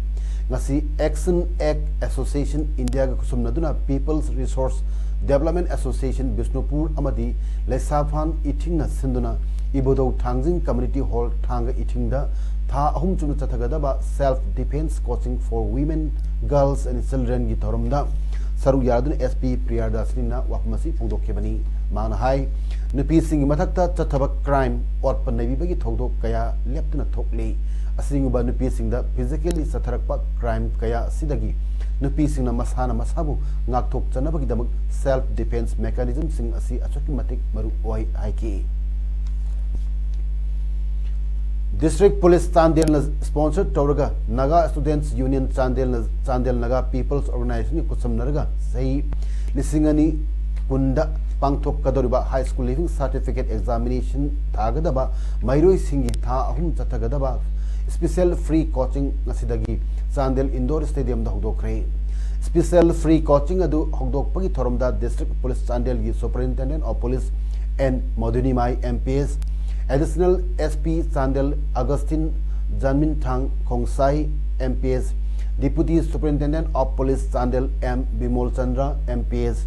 ꯉꯁꯤ ꯑꯦꯛꯁꯟ ꯑꯦꯛ ꯑꯦꯁꯣꯁꯤꯌꯦꯁꯟ ꯏꯟꯗꯤꯌꯥꯒ ꯈꯨꯠꯁꯝꯅꯗꯨꯅ peoples resource development association Bishnupur ꯑꯃꯗꯤ ꯂꯩꯁꯥꯐꯥꯟ ꯏꯊꯤꯡꯅ ꯁꯤꯟꯗꯨꯅ ꯏꯕꯨꯙꯧ ꯊꯥꯡꯖꯤꯡ ꯀꯝꯃ꯭ꯌꯨꯅꯤꯇꯤ ꯍꯣꯜ ꯊꯥꯡꯒ ꯏꯊꯤꯡꯗ ꯊꯥ ꯑꯍꯨꯝ ꯆꯨꯞꯅ ꯆꯠꯊꯒꯗꯕ Self Defence Coaching for Women, Girls and Childrenꯒꯤ ꯊꯧꯔꯝꯗ ꯁꯔꯨꯛ ꯌꯥꯗꯨꯅ ꯑꯦꯁ ꯄꯤ ꯄ꯭ꯔꯤꯌꯥꯗꯔꯁꯤꯅꯤꯅ ꯋꯥꯐꯝ ꯑꯁꯤ ꯐꯣꯡꯗꯣꯛꯈꯤꯕꯅꯤ꯫ ꯃꯍꯥꯛꯅ ꯍꯥꯏ, ꯅꯨꯄꯤꯁꯤꯡꯒꯤ ꯃꯊꯛꯇ ꯆꯠꯊꯕ ꯀ꯭ꯔꯥꯏꯝ, ꯑꯣꯠꯄ ꯅꯩꯕꯤꯕꯒꯤ ꯊꯧꯗꯣꯛ ꯀꯌꯥ ꯂꯦꯞꯇꯅ ꯊꯣꯛꯂꯤ꯫ ꯑꯁꯤꯒꯨꯝꯕ ꯅꯨꯄꯤꯁꯤꯡꯗ ꯐꯤꯖꯤꯀꯦꯜꯂꯤ ꯆꯠꯊꯔꯛꯄ ꯀ꯭ꯔꯥꯏꯝ ꯀꯌꯥ ꯑꯁꯤꯗꯒꯤ ꯅꯨꯄꯤꯁꯤꯡꯅ ꯃꯁꯥꯅ ꯃꯁꯥꯕꯨ ꯉꯥꯛꯊꯣꯛꯆꯅꯕꯒꯤꯗꯃꯛ ꯁꯦꯜꯐ ꯗꯤꯐꯦꯟꯁ ꯃꯦꯀꯥꯅꯤꯖꯝꯁꯤꯡ ꯑꯁꯤ ꯑꯁꯨꯛꯀꯤ ꯃꯇꯤꯛ ꯃꯔꯨ ꯑꯣꯏ ꯍꯥꯏꯈꯤ꯫ ꯗꯤꯁꯇ꯭ꯔꯤꯛ ꯄꯨꯂꯤꯁ ꯆꯥꯟꯗꯦꯜꯅ ꯁ꯭ꯄꯣꯟꯁꯔ ꯇꯧꯔꯒ ꯅꯥꯒꯥ ꯁ꯭ꯇꯨꯗꯦꯟꯠꯁ ꯌꯨꯅꯤꯌꯟ ꯆꯥꯟꯗꯦꯜꯅ, ꯆꯥꯟꯗꯦꯜ ꯅꯥꯒꯥ ꯄꯤꯄꯜꯁ ꯑꯣꯔꯒꯅꯥꯏꯖꯦꯁꯟꯒꯤ ꯈꯨꯠꯁꯝꯅꯔꯒ ꯆꯍꯤ ꯂꯤꯁꯤꯡ ꯑꯅꯤ ꯀꯨꯟꯗ ꯄꯥꯡꯊꯣꯛꯀꯗꯧꯔꯤꯕ high school leaving certificate examination ꯊꯥꯒꯗꯕ ꯃꯍꯩꯔꯣꯏꯁꯤꯡꯒꯤ ꯊꯥ ꯑꯍꯨꯝ ꯆꯠꯊꯒꯗꯕ ꯁ꯭ꯄꯤꯁꯦꯜ ꯐ꯭ꯔꯤ ꯀꯣꯆꯤꯡ ꯉꯁꯤꯗꯒꯤ Chandel Indore ꯁ꯭ꯇꯦꯗꯤꯌꯝꯗ ꯍꯧꯗꯣꯛꯈ꯭ꯔꯦ꯫ Special free coaching ꯑꯗꯨ ꯍꯧꯗꯣꯛꯄꯒꯤ ꯊꯧꯔꯝꯗ District Police ꯆꯥꯟꯗꯦꯜꯒꯤ Superintendent of Police N ꯃꯗꯨꯅꯤꯃꯥꯏ M P S, Additional S P Chandel ꯑꯒꯁꯇꯤꯟ ꯖꯟꯃꯤꯟꯊꯥꯡ ꯈꯣꯡꯁꯥꯏ M P S, Deputy Superintendent of Police Chandel M Bimol Chandra M P S,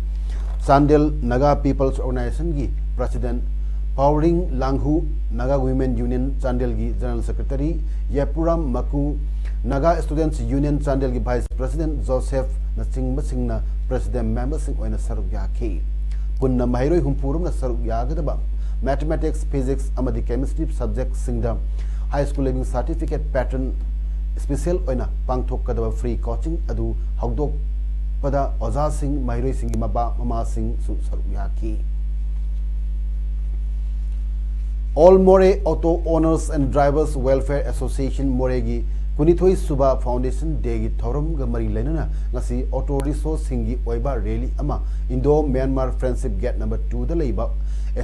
Chandel Naga People's Organization ꯒꯤ President ꯄꯥꯎꯔꯤꯡ ꯂꯥꯡꯍꯨ, Naga Women Union ꯆꯥꯟꯗꯦꯜꯒꯤ General Secretary ꯌꯦꯄꯨꯔꯥꯝ ꯃꯀꯨ, Naga Students Union ꯆꯥꯟꯗꯦꯜꯒꯤ Vice President ꯖꯣꯁꯦꯐꯅꯆꯤꯡꯕꯁꯤꯡꯅ President memberꯁꯤꯡ ꯑꯣꯏꯅ ꯁꯔꯨꯛ ꯌꯥꯈꯤ꯫ ꯄꯨꯟꯅ ꯃꯍꯩꯔꯣꯏ ꯍꯨꯝꯐꯨꯔꯣꯝꯅ ꯁꯔꯨꯛ ꯌꯥꯒꯗꯕ Mathematics, Physics ꯑꯃꯗꯤ Chemistry subjectꯁꯤꯡꯗ High School Leaving Certificate Pattern special ꯑꯣꯏꯅ ꯄꯥꯡꯊꯣꯛꯀꯗꯕ free coaching ꯑꯗꯨ ꯍꯧꯗꯣꯛꯄꯗ ꯑꯣꯖꯥꯁꯤꯡ, ꯃꯍꯩꯔꯣꯏꯁꯤꯡꯒꯤ ꯃꯄꯥ ꯃꯃꯥꯁꯤꯡꯁꯨ ꯁꯔꯨꯛ ꯌꯥꯈꯤ꯫ All Moreh Auto Owners and Drivers Welfare Association ꯃꯣꯔꯦꯒꯤ ꯀꯨꯟꯅꯤꯊꯣꯏ ꯁꯨꯕ Foundation Dayꯒꯤ ꯊꯧꯔꯝꯒ ꯃꯔꯤ ꯂꯩꯅꯅ ꯉꯁꯤ auto rickshaw ꯁꯤꯡꯒꯤ ꯑꯣꯏꯕ rally ꯑꯃ Indo Myanmar Friendship Gate number twoꯗ ꯂꯩꯕ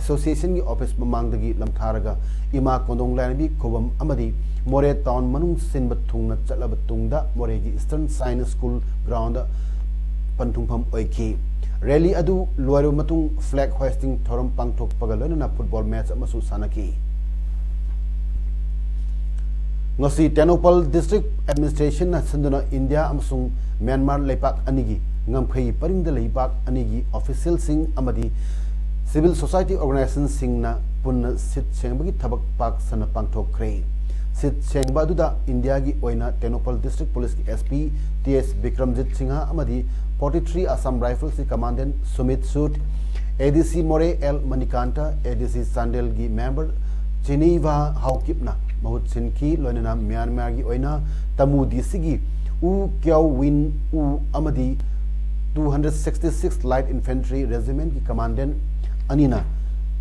Associationꯒꯤ office ꯃꯃꯥꯡꯗꯒꯤ ꯂꯝꯊꯥꯔꯒ ꯏꯃꯥ ꯀꯣꯟꯗꯣꯡ ꯂꯥꯏꯔꯦꯝꯕꯤ ꯈꯨꯕꯝ ꯑꯃꯗꯤ ꯃꯣꯔꯦ town ꯃꯅꯨꯡ ꯁꯤꯟꯕ ꯊꯨꯡꯅ ꯆꯠꯂꯕ ꯇꯨꯡꯗ ꯃꯣꯔꯦꯒꯤ Eastern Science School groundꯗ ꯄꯟꯊꯨꯡꯐꯝ ꯑꯣꯏꯈꯤ꯫ Rally ꯑꯗꯨ ꯂꯣꯏꯔꯕ ꯃꯇꯨꯡ flag hoisting ꯊꯧꯔꯝ ꯄꯥꯡꯊꯣꯛꯄꯒ ꯂꯣꯏꯅꯅ football match ꯑꯃꯁꯨ ꯁꯥꯟꯅꯈꯤ꯫ ꯉꯁꯤ ꯇꯦꯡꯅꯧꯄꯜ District Administrationꯅ ꯁꯤꯟꯗꯨꯅ ꯏꯟꯗꯤꯌꯥ ꯑꯃꯁꯨꯡ ꯃ꯭ꯌꯥꯟꯃꯥꯔ ꯂꯩꯄꯥꯛ ꯑꯅꯤꯒꯤ ꯉꯝꯈꯩ ꯄꯔꯤꯡꯗ ꯂꯩꯕꯥꯛ ꯑꯅꯤꯒꯤ officialꯁꯤꯡ ꯑꯃꯗꯤ civil society organizationꯁꯤꯡꯅ ꯄꯨꯟꯅ ꯁꯤꯠ ꯁꯦꯡꯕꯒꯤ ꯊꯕꯛ ꯄꯥꯛ ꯁꯟꯅ ꯄꯥꯡꯊꯣꯛꯈ꯭ꯔꯦ꯫ ꯁꯤꯠ ꯁꯦꯡꯕ ꯑꯗꯨꯗ ꯏꯟꯗꯤꯌꯥꯒꯤ ꯑꯣꯏꯅ Tengnoupal District Policeꯀꯤ S P T S Bikramjit Singh ꯑꯃꯗꯤ forty three Assam Riflesꯀꯤ Commandant Sumit suit, A D C ꯃꯣꯔꯦ L Manikanta, A D C ꯆꯥꯟꯗꯦꯜꯒꯤ member ꯆꯤꯅꯤꯚꯥ ꯍꯥꯎꯀꯤꯞꯅ ꯃꯍꯨꯠ ꯁꯤꯟꯈꯤ꯫ ꯂꯣꯏꯅꯅ ꯃ꯭ꯌꯥꯟꯃꯥꯔꯒꯤ ꯑꯣꯏꯅ ꯇꯃꯨ D Cꯒꯤ ꯎ ꯀ꯭ꯌꯥꯎ ꯋꯤꯟ ꯎ ꯑꯃꯗꯤ two hundred sixty six Light Infantry Regimentꯀꯤ Commandant ꯑꯅꯤꯅ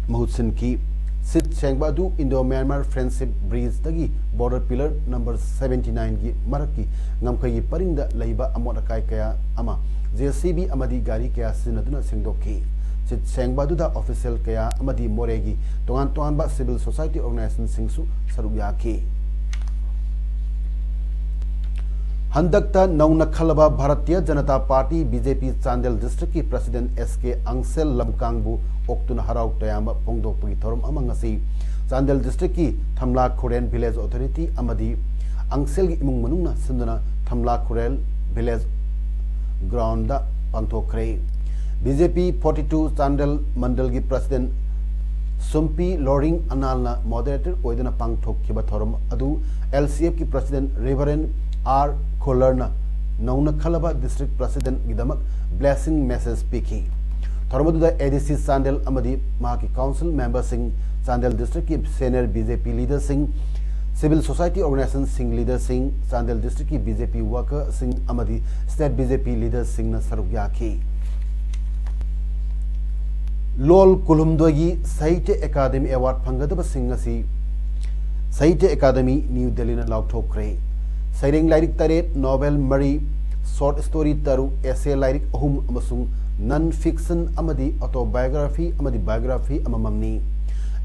ꯃꯍꯨꯠ ꯁꯤꯟꯈꯤ꯫ ꯁꯤꯠ ꯁꯦꯡꯕ ꯑꯗꯨ Indo Myanmar Friendship Bridgeꯗꯒꯤ border pillar number seventy nineꯒꯤ ꯃꯔꯛꯀꯤ ꯉꯝꯈꯩꯒꯤ ꯄꯔꯤꯡꯗ ꯂꯩꯕ ꯑꯃꯣꯠ ꯑꯀꯥꯏ ꯀꯌꯥ ꯑꯃ J C B ꯑꯃꯗꯤ ꯒꯥꯔꯤ ꯀꯌꯥ ꯁꯤꯖꯤꯟꯅꯗꯨꯅ ꯁꯦꯡꯗꯣꯛꯈꯤ꯫ ꯁꯤꯠ ꯁꯦꯡꯕ ꯑꯗꯨꯗ official ꯀꯌꯥ ꯑꯃꯗꯤ ꯃꯣꯔꯦꯒꯤ ꯇꯣꯉꯥꯟ ꯇꯣꯉꯥꯟꯕ civil society organizationꯁꯤꯡꯁꯨ ꯁꯔꯨꯛ ꯌꯥꯈꯤ꯫ ꯍꯟꯗꯛꯇ ꯅꯧꯅ ꯈꯜꯂꯕ Bharatiya Janata party, B J ꯄꯤ, ꯆꯥꯟꯗꯦꯜ ꯗꯤꯁꯇ꯭ꯔꯤꯛꯀꯤ ꯄ꯭ꯔꯁꯤꯗꯦꯟꯠ ꯑꯦꯁ ꯀꯦ ꯑꯪꯁꯦꯜ ꯂꯝꯀꯥꯡꯕꯨ ꯑꯣꯛꯇꯨꯅ ꯍꯔꯥꯎ ꯇꯌꯥꯝꯕ ꯐꯣꯡꯗꯣꯛꯄꯒꯤ ꯊꯧꯔꯝ ꯑꯃ ꯉꯁꯤ ꯆꯥꯟꯗꯦꯜ ꯗꯤꯁꯇ꯭ꯔꯤꯛꯀꯤ ꯊꯝꯂꯥ ꯈꯨꯔꯦꯟ ꯚꯤꯂꯦꯖ ꯑꯣꯊꯣꯔꯤꯇꯤ ꯑꯃꯗꯤ ꯑꯪꯁꯦꯜꯒꯤ ꯏꯃꯨꯡ ꯃꯅꯨꯡꯅ ꯁꯤꯟꯗꯨꯅ ꯊꯝꯂꯥ ꯈꯨꯔꯦꯟ ꯚꯤꯂꯦꯖ ꯒ꯭ꯔꯥꯎꯟꯗ ꯄꯥꯡꯊꯣꯛꯈ꯭ꯔꯦ꯫ ꯕꯤ ꯖꯦ ꯄꯤ ꯐꯣꯔꯇꯤ ꯇꯨ ꯆꯥꯟꯗꯦꯜ ꯃꯟꯗꯜꯒꯤ ꯄ꯭ꯔꯁꯤꯗꯦꯟꯠ ꯁꯨꯝꯄꯤ ꯂꯣꯔꯤꯡ ꯑꯅꯥꯜꯅ ꯃꯣꯗꯦꯔꯦꯇꯔ ꯑꯣꯏꯗꯨꯅ ꯄꯥꯡꯊꯣꯛꯈꯤꯕ ꯊꯧꯔꯝ ꯑꯗꯨ ꯑꯦꯜ ꯁꯤ ꯑꯦꯐꯀꯤ ꯄ꯭ꯔꯁꯤꯗꯦꯟꯠ ꯔꯦꯚꯔꯦꯟ ꯑꯥꯔ ꯈꯣꯂꯔꯅ ꯅꯧꯅ ꯈꯜꯂꯕ ꯗꯤꯁꯇ꯭ꯔꯤꯛ ꯄ꯭ꯔꯁꯤꯗꯦꯟꯠꯒꯤꯗꯃꯛ ꯕ꯭ꯂꯦꯁꯤꯡ ꯃꯦꯁꯦꯖ ꯄꯤꯈꯤ꯫ ꯊꯧꯔꯝ ꯑꯗꯨꯗ ꯑꯦ ꯗꯤ ꯁꯤ ꯆꯥꯟꯗꯦꯜ ꯑꯃꯗꯤ ꯃꯍꯥꯛꯀꯤ ꯀꯥꯎꯟꯁꯤꯜ ꯃꯦꯝꯕꯔꯁꯤꯡ, ꯆꯥꯟꯗꯦꯜ ꯗꯤꯁꯇ꯭ꯔꯤꯛꯀꯤ ꯁꯦꯅꯤꯌꯔ ꯕꯤ ꯖꯦ ꯄꯤ ꯂꯤꯗꯔꯁꯤꯡ, ꯁꯤꯚꯤꯜ ꯁꯣꯁꯥꯏꯇꯤ ꯑꯣꯔꯒꯅꯥꯏꯖꯦꯁꯟꯁꯤꯡ ꯂꯤꯗꯔꯁꯤꯡ, ꯆꯥꯟꯗꯦꯜ ꯗꯤꯁꯇ꯭ꯔꯤꯛꯀꯤ ꯕꯤ ꯖꯦ ꯄꯤ ꯋꯥꯔꯀꯔꯁꯤꯡ ꯑꯃꯗꯤ ꯁ꯭ꯇꯦꯠ ꯕꯤ ꯖꯦ ꯄꯤ ꯂꯤꯗꯔꯁꯤꯡꯅ ꯁꯔꯨꯛ ꯌꯥꯈꯤ꯫ ꯂꯣꯜ ꯀꯨꯟꯍꯨꯝꯗꯣꯏꯒꯤ ꯁꯥꯍꯤꯇ꯭ꯌ ꯑꯦꯀꯥꯗꯦꯃꯤ ꯑꯦꯋꯥꯔꯗ ꯐꯪꯒꯗꯕꯁꯤꯡ ꯑꯁꯤ ꯁꯥꯍꯤꯇ꯭ꯌ ꯑꯦꯀꯥꯗꯦꯃꯤ ꯅ꯭ꯌꯨ ꯗꯦꯜꯂꯤꯅ ꯂꯥꯎꯊꯣꯛꯈ꯭ꯔꯦ꯫ ꯁꯩꯔꯦꯡ ꯂꯥꯏꯔꯤꯛ ꯇꯔꯦꯠ, ꯅꯣꯚꯦꯜ ꯃꯔꯤ, ꯁꯣꯔꯠ ꯁ꯭ꯇꯣꯔꯤ ꯇꯔꯨꯛ, ꯑꯦꯁꯦ ꯂꯥꯏꯔꯤꯛ ꯑꯍꯨꯝ ꯑꯃꯁꯨꯡ ꯅꯟ ꯐꯤꯛꯁꯟ ꯑꯃꯗꯤ ꯑꯣꯇꯣꯕꯥꯏꯑꯣꯒ꯭ꯔꯥꯐꯤ ꯑꯃꯗꯤ ꯕꯥꯏꯑꯣꯒ꯭ꯔꯥꯐꯤ ꯑꯃꯃꯝꯅꯤ꯫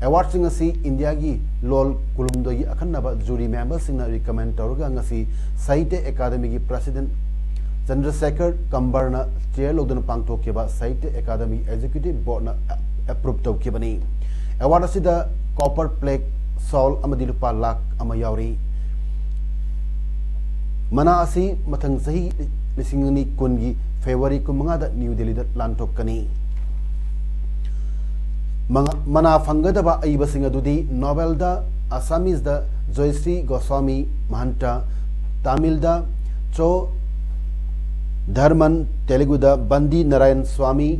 ꯑꯦꯋꯥꯔꯗꯁꯤꯡ ꯑꯁꯤ ꯏꯟꯗꯤꯌꯥꯒꯤ ꯂꯣꯜ ꯀꯨꯟꯍꯨꯝꯗꯣꯏꯒꯤ ꯑꯈꯟꯅꯕ ꯖꯨꯔꯤ ꯃꯦꯝꯕꯔꯁꯤꯡꯅ ꯔꯤꯀꯃꯦꯟ ꯇꯧꯔꯒ ꯉꯁꯤ ꯁꯥꯍꯤꯇ꯭ꯌ ꯑꯦꯀꯥꯗꯦꯃꯤꯒꯤ ꯄ꯭ꯔꯁꯤꯗꯦꯟꯠ ꯆꯟꯗ꯭ꯔꯁꯦꯈꯔ ꯀꯝꯕꯔꯅ ꯆꯦꯌꯔ ꯂꯧꯗꯨꯅ ꯄꯥꯡꯊꯣꯛꯈꯤꯕ ꯁꯥꯍꯤꯇ꯭ꯌ ꯑꯦꯀꯥꯗꯦꯃꯤ ꯑꯦꯛꯖꯤꯀ꯭ꯌꯨꯇꯤꯚ ꯕꯣꯔꯗꯅ ꯑꯦꯄ꯭ꯔꯨꯚ ꯇꯧꯈꯤꯕꯅꯤ꯫ ꯑꯦꯋꯥꯔꯗ ꯑꯁꯤꯗ ꯀꯣꯄꯔ ꯄ꯭ꯂꯦꯛ, ꯁꯥꯎꯜ ꯑꯃꯗꯤ ꯂꯨꯄꯥ ꯂꯥꯈ ꯑꯃ ꯌꯥꯎꯔꯤ꯫ ꯃꯅꯥ ꯑꯁꯤ ꯃꯊꯪ ꯆꯍꯤ ꯂꯤꯁꯤꯡ ꯑꯅꯤ ꯀꯨꯟꯒꯤ ꯐꯦꯕ꯭ꯔꯨꯋꯥꯔꯤ ꯀꯨꯟꯃꯉꯥꯗ ꯅ꯭ꯌꯨ ꯗꯦꯜꯂꯤꯗ ꯂꯥꯟꯊꯣꯛꯀꯅꯤ꯫ ꯃꯉꯥ-, ꯃꯅꯥ ꯐꯪꯒꯗꯕ ꯑꯏꯕꯁꯤꯡ ꯑꯗꯨꯗꯤ ꯅꯣꯚꯦꯜꯗ, ꯑꯁꯥꯃꯤꯁꯗ ꯖꯣꯏꯁ꯭ꯔꯤ ꯒꯣꯁ꯭ꯋꯥꯃꯤ ꯃꯍꯟꯇ, ꯇꯥꯃꯤꯜꯗ ꯆꯣ ꯙꯔꯃꯟ, ꯇꯦꯂꯨꯒꯨꯗ ꯕꯟꯗꯤ ꯅꯥꯔꯥꯌꯟ ꯁ꯭ꯋꯥꯃꯤ,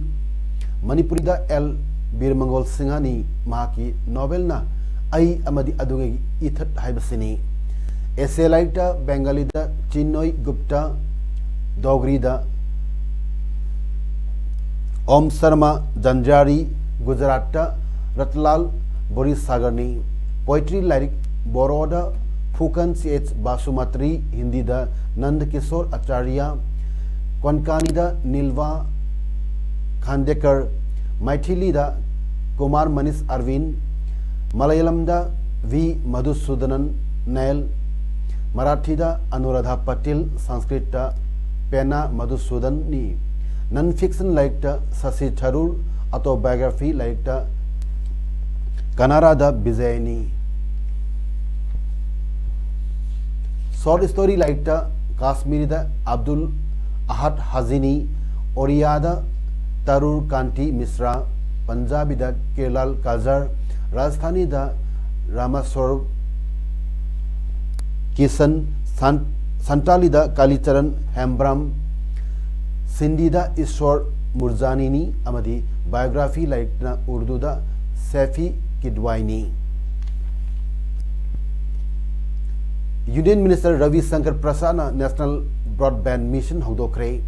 ꯃꯅꯤꯄꯨꯔꯤꯗ ꯑꯦꯜ ꯕꯤꯔꯃꯪꯒꯣꯜ ꯁꯤꯡꯍꯅꯤ꯫ ꯃꯍꯥꯛꯀꯤ ꯅꯣꯚꯦꯜꯅ ꯑꯩ ꯑꯃꯗꯤ ꯑꯗꯨꯉꯩꯒꯤ ꯏꯊꯠ ꯍꯥꯏꯕꯁꯤꯅꯤ꯫ ꯑꯦꯁꯦ ꯂꯥꯏꯔꯤꯛꯇ ꯕꯦꯡꯒꯥꯂꯤꯗ ꯆꯤꯟꯃꯣꯏ ꯒꯨꯞꯇ, ꯗꯣꯒ꯭ꯔꯤꯗ ꯑꯣꯝ ꯁꯔꯃ ꯖꯟꯖꯥꯔꯤ, ꯒꯨꯖꯔꯥꯠꯇ ꯔꯇꯟꯂꯥꯜ ꯕꯣꯔꯤꯁꯥꯒꯔꯅꯤ꯫ ꯄꯣꯏꯇ꯭ꯔꯤ ꯂꯥꯏꯔꯤꯛ ꯕꯣꯔꯣꯗ ꯐꯨꯀꯟ ꯁꯤ ꯑꯦꯆ ꯕꯥꯁꯨꯃꯇ꯭ꯔꯤ, ꯍꯤꯟꯗꯤꯗ ꯅꯟꯗ ꯀꯤꯁꯣꯔ ꯑꯆꯥꯔꯌ, ꯀꯣꯟꯀꯥꯅꯤꯗ ꯅꯤꯜꯋꯥ ꯈꯥꯟꯗꯦꯀꯔ, ꯃꯩꯊꯤꯂꯤꯗ ꯀꯨꯃꯥꯔ ꯃꯅꯤꯁ ꯑꯔꯋꯤꯟ, ꯃꯂꯌꯥꯂꯝꯗ ꯚꯤ ꯃꯙꯨꯁꯨꯗꯅꯟ ꯅꯥꯌꯔ, ꯃꯔꯥꯊꯤꯗ ꯑꯅꯨꯔꯥꯙꯥ ꯄꯇꯤꯜ, ꯁꯪꯁꯀ꯭ꯔꯤꯠꯇ ꯄꯦꯟꯅꯥ ꯃꯙꯨꯁꯨꯗꯟꯅꯤ, ꯅꯟ ꯐꯤꯛꯁꯟ ꯂꯥꯏꯔꯤꯛꯇ ꯁꯁꯤ ꯊꯔꯨꯔ, ꯑꯣꯇꯣꯕꯥꯏꯑꯣꯒ꯭ꯔꯥꯐꯤ ꯂꯥꯏꯔꯤꯛꯇ ꯀꯅꯥꯔꯥꯗ ꯕꯤꯖꯌꯅꯤ, ꯁꯣꯔꯠ ꯁ꯭ꯇꯣꯔꯤ ꯂꯥꯏꯔꯤꯛꯇ ꯀꯥꯁꯃꯤꯔꯤꯗ ꯑꯕꯗꯨꯜ ꯑꯍꯗ ꯍꯥꯖꯤꯅꯤ, ꯑꯣꯔꯤꯌꯥꯗ ꯇꯔꯨꯔ ꯀꯥꯟꯇꯤ ꯃꯤꯁ꯭ꯔꯥ, ꯄꯟꯖꯥꯕꯤꯗ ꯀꯤꯔꯂꯥꯜ ꯀꯥꯖꯔ, ꯔꯥꯖꯁꯊꯥꯅꯤꯗ ꯔꯥꯃꯥꯁ꯭ꯋꯔ ꯀꯤꯁꯟ, ꯁꯥꯟ-, ꯁꯟꯇꯥꯂꯤꯗ ꯀꯥꯂꯤꯆꯔꯟ ꯍꯦꯝꯕ꯭ꯔꯥꯝ, ꯁꯤꯟꯗꯤꯗ ꯏꯁ꯭ꯋꯔ ꯃꯨꯔꯖꯥꯅꯤꯅꯤ ꯑꯃꯗꯤ ꯕꯥꯏꯑꯣꯒ꯭ꯔꯥꯐꯤ ꯂꯥꯏꯔꯤꯛꯅ ꯎꯔꯗꯨꯗ ꯁꯦꯐꯤ ꯀꯤꯗꯋꯥꯏꯅꯤ꯫ ꯌꯨꯅꯤꯌꯟ ꯃꯤꯅꯤꯁꯇꯔ ꯔꯕꯤ ꯁꯪꯀꯔ ꯄ꯭ꯔꯁꯥꯗꯅ ꯅꯦꯁꯅꯦꯜ ꯕ꯭ꯔꯣꯗꯕꯦꯟꯗ ꯃꯤꯁꯟ ꯍꯧꯗꯣꯛꯈ꯭ꯔꯦ꯫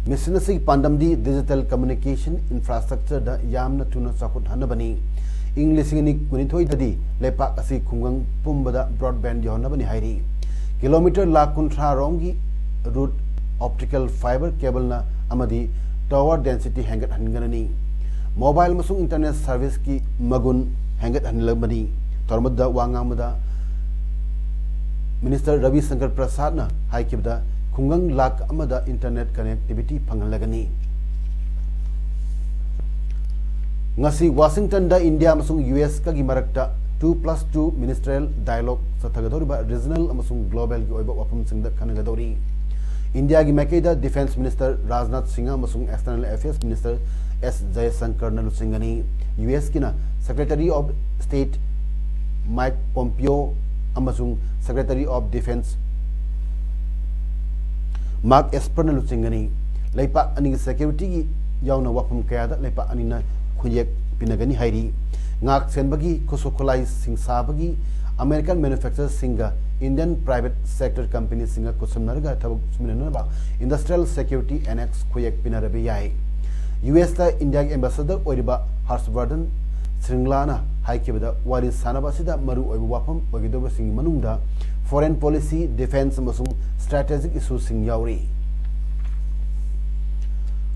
ꯃꯤꯁꯟ ꯑꯁꯤꯒꯤ ꯄꯥꯟꯗꯝꯗꯤ ꯗꯤꯖꯤꯇꯦꯜ ꯀꯝꯃ꯭ꯌꯨꯅꯤꯀꯦꯁꯟ ꯏꯟꯐ꯭ꯔꯥꯁ꯭ꯇ꯭ꯔꯛꯆꯔꯗ ꯌꯥꯝꯅ ꯊꯨꯅ ꯆꯥꯎꯈꯠꯍꯟꯅꯕꯅꯤ꯫ ꯏꯪ ꯂꯤꯁꯤꯡ ꯑꯅꯤ ꯀꯨꯟꯅꯤꯊꯣꯏꯗꯗꯤ ꯂꯩꯄꯥꯛ ꯑꯁꯤ ꯈꯨꯡꯒꯪ ꯄꯨꯝꯕꯗ ꯕ꯭ꯔꯣꯗꯕꯦꯟꯗ ꯌꯧꯍꯟꯅꯕꯅꯤ ꯍꯥꯏꯔꯤ꯫ ꯀꯤꯂꯣꯃꯤꯇꯔ ꯂꯥꯈ ꯀꯨꯟꯊ꯭ꯔꯥ ꯔꯣꯝꯒꯤ ꯔꯨꯠ ꯑꯣꯞꯇꯤꯀꯦꯜ ꯐꯥꯏꯕꯔ ꯀꯦꯕꯜꯅ ꯑꯃꯗꯤ ꯇꯋꯥꯔ ꯗꯦꯟꯁꯤꯇꯤ ꯍꯦꯟꯒꯠꯍꯟꯒꯅꯤ꯫ ꯃꯣꯕꯥꯏꯜ ꯑꯃꯁꯨꯡ ꯏꯟꯇꯔꯅꯦꯠ ꯁꯔꯚꯤꯁꯀꯤ ꯃꯒꯨꯟ ꯍꯦꯟꯒꯠꯍꯟꯂꯕꯅꯤ꯫ ꯊꯧꯔꯝ ꯑꯗꯨꯗ ꯋꯥ ꯉꯥꯡꯕꯗ ꯃꯤꯅꯤꯁꯇꯔ ꯔꯕꯤ ꯁꯪꯀꯔ ꯄ꯭ꯔꯁꯥꯗꯅ ꯍꯥꯏꯈꯤꯕꯗ, ꯈꯨꯡꯒꯪ ꯂꯥꯈ ꯑꯃꯗ ꯏꯟꯇꯔꯅꯦꯠ ꯀꯅꯦꯛꯇꯤꯚꯤꯇꯤ ꯐꯪꯍꯜꯂꯒꯅꯤ꯫ ꯉꯁꯤ ꯋꯥꯁꯤꯡꯇꯟꯗ ꯏꯟꯗꯤꯌꯥ ꯑꯃꯁꯨꯡ ꯌꯨ ꯑꯦꯁꯀꯒꯤ ꯃꯔꯛꯇ two plus two ministerial dialogue ꯆꯠꯊꯒꯗꯧꯔꯤꯕ ꯔꯤꯖꯅꯦꯜ ꯑꯃꯁꯨꯡ ꯒ꯭ꯂꯣꯕꯦꯜꯒꯤ ꯑꯣꯏꯕ ꯋꯥꯐꯝꯁꯤꯡꯗ ꯈꯟꯅꯒꯗꯧꯔꯤ꯫ ꯏꯟꯗꯤꯌꯥꯒꯤ ꯃꯥꯏꯀꯩꯗ ꯗꯤꯐꯦꯟꯁ ꯃꯤꯅꯤꯁꯇꯔ ꯔꯥꯖꯅꯥꯊ ꯁꯤꯡꯍ ꯑꯃꯁꯨꯡ ꯑꯦꯛꯁꯇꯔꯅꯦꯜ ꯑꯦꯐꯤꯌꯔꯁ ꯃꯤꯅꯤꯁꯇꯔ ꯑꯦꯁ ꯖꯌꯁꯪꯀꯔꯅ ꯂꯨꯆꯤꯡꯒꯅꯤ꯫ ꯌꯨ ꯑꯦꯁꯀꯤꯅ secretary of state Mike Pompeo ꯑꯃꯁꯨꯡ ꯁꯦꯀ꯭ꯔꯦꯇꯔꯤ ꯑꯣꯐ ꯗꯤꯐꯦꯟꯁ ꯃꯥꯔꯛ ꯑꯦꯁꯄꯔꯅ ꯂꯨꯆꯤꯡꯒꯅꯤ꯫ ꯂꯩꯄꯥꯛ ꯑꯅꯤꯒꯤ ꯁꯦꯀ꯭ꯌꯨꯔꯤꯇꯤꯒꯤ ꯌꯥꯎꯅ ꯋꯥꯐꯝ ꯀꯌꯥꯗ ꯂꯩꯄꯥꯛ ꯑꯅꯤꯅ ꯈꯨꯌꯦꯛ ꯄꯤꯅꯒꯅꯤ ꯍꯥꯏꯔꯤ꯫ ꯉꯥꯛ ꯁꯦꯟꯕꯒꯤ ꯈꯨꯠꯁꯨ ꯈꯨꯠꯂꯥꯏꯁꯤꯡ ꯁꯥꯕꯒꯤ ꯑꯃꯦꯔꯤꯀꯟ ꯃꯦꯅꯨꯐꯦꯛꯆꯔꯁꯤꯡꯒ ꯏꯟꯗꯤꯌꯟ ꯄ꯭ꯔꯥꯏꯚꯦꯠ ꯁꯦꯛꯇꯔ ꯀꯝꯄꯦꯅꯤꯁꯤꯡꯒ ꯈꯨꯠꯁꯝꯅꯔꯒ ꯊꯕꯛ ꯁꯨꯃꯤꯟꯅꯅꯕ ꯏꯟꯗꯁꯇ꯭ꯔꯤꯌꯦꯜ ꯁꯦꯀ꯭ꯌꯨꯔꯤꯇꯤ ꯑꯦꯅꯦꯛꯁ ꯈꯨꯌꯦꯛ ꯄꯤꯅꯔꯕ ꯌꯥꯏ꯫ ꯌꯨ ꯑꯦꯁꯇ ꯏꯟꯗꯤꯌꯥꯒꯤ ꯑꯦꯝꯕꯦꯁꯦꯗꯔ ꯑꯣꯏꯔꯤꯕ ꯍꯔꯁꯕꯔꯙꯟ ꯁ꯭ꯔꯤꯡꯂꯥꯅ ꯍꯥꯏꯈꯤꯕꯗ, ꯋꯥꯔꯤ ꯁꯥꯟꯅꯕ ꯑꯁꯤꯗ ꯃꯔꯨꯑꯣꯏꯕ ꯋꯥꯐꯝ ꯑꯣꯏꯒꯗꯧꯕꯁꯤꯡꯒꯤ ꯃꯅꯨꯡꯗ ꯐꯣꯔꯦꯟ ꯄꯣꯂꯤꯁꯤ, ꯗꯤꯐꯦꯟꯁ ꯑꯃꯁꯨꯡ ꯁ꯭ꯇ꯭ꯔꯦꯇꯦꯖꯤꯛ ꯏꯁꯨꯁꯤꯡ ꯌꯥꯎꯔꯤ꯫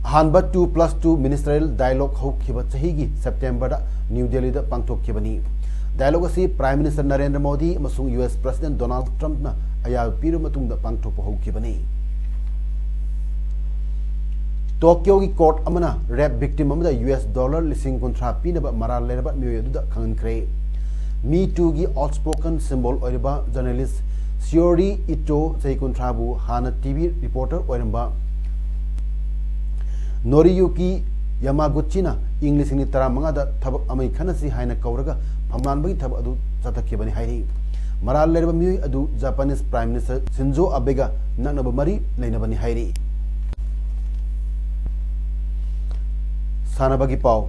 ꯑꯍꯥꯟꯕ two plus two ministerial dialogue ꯍꯧꯈꯤꯕ ꯆꯍꯤꯒꯤ ꯁꯦꯞꯇꯦꯝꯕꯔꯗ ꯅ꯭ꯌꯨ ꯗꯦꯜꯂꯤꯗ ꯄꯥꯡꯊꯣꯛꯈꯤꯕꯅꯤ꯫ Dialogue ꯑꯁꯤ ꯄ꯭ꯔꯥꯏꯝ ꯃꯤꯅꯤꯁꯇꯔ ꯅꯔꯦꯟꯗ꯭ꯔ ꯃꯣꯗꯤ ꯑꯃꯁꯨꯡ ꯌꯨ ꯑꯦꯁ ꯄ꯭ꯔꯁꯤꯗꯦꯟꯠ ꯗꯣꯅꯥꯜꯗ ꯇ꯭ꯔꯝꯞꯅ ꯑꯌꯥꯕ ꯄꯤꯔꯕ ꯃꯇꯨꯡꯗ ꯄꯥꯡꯊꯣꯛꯄ ꯍꯧꯈꯤꯕꯅꯤ꯫ ꯇꯣꯀꯤꯌꯣꯒꯤ ꯀꯣꯔꯠ ꯑꯃꯅ ꯔꯦꯞ ꯚꯤꯛꯇꯤꯝ ꯑꯃꯗ ꯌꯨ ꯑꯦꯁ ꯗꯣꯂꯔ ꯂꯤꯁꯤꯡ ꯀꯨꯟꯊ꯭ꯔꯥ ꯄꯤꯅꯕ ꯃꯔꯥꯜ ꯂꯩꯔꯕ ꯃꯤꯑꯣꯏ ꯑꯗꯨꯗ ꯈꯪꯍꯟꯈ꯭ꯔꯦ꯫ ꯃꯤ ꯇꯨꯒꯤ ꯑꯥꯎꯠꯁ꯭ꯄꯣꯀꯟ ꯁꯤꯝꯕꯣꯜ ꯑꯣꯏꯔꯤꯕ ꯖꯔꯅꯦꯂꯤꯁ ꯁꯤꯌꯣꯔꯤ ꯏꯇꯣ, ꯆꯍꯤ ꯀꯨꯟꯊ꯭ꯔꯥꯕꯨ ꯍꯥꯟꯅ ꯇꯤ ꯚꯤ ꯔꯤꯄꯣꯔꯇꯔ ꯑꯣꯏꯔꯝꯕ ꯅꯣꯔꯤꯌꯨꯀꯤ ꯌꯥꯃꯥꯒꯨꯆꯤꯅ ꯏꯪ ꯂꯤꯁꯤꯡ ꯑꯅꯤ ꯇꯔꯥꯃꯉꯥꯗ ꯊꯕꯛ ꯑꯃꯒꯤ ꯈꯟꯅꯁꯤ ꯍꯥꯏꯅ ꯀꯧꯔꯒ ꯐꯝꯂꯥꯟꯕꯒꯤ ꯊꯕꯛ ꯑꯗꯨ ꯆꯠꯊꯈꯤꯕꯅꯤ ꯍꯥꯏꯔꯤ꯫ ꯃꯔꯥꯜ ꯂꯩꯔꯕ ꯃꯤꯑꯣꯏ ꯑꯗꯨ ꯖꯄꯥꯅꯤꯁ ꯄ꯭ꯔꯥꯏꯝ ꯃꯤꯅꯤꯁꯇꯔ ꯁꯤꯟꯖꯣ ꯑꯕꯦꯒ ꯅꯛꯅꯕ ꯃꯔꯤ ꯂꯩꯅꯕꯅꯤ ꯍꯥꯏꯔꯤ꯫ ꯁꯥꯟꯅꯕꯒꯤ ꯄꯥꯎ꯫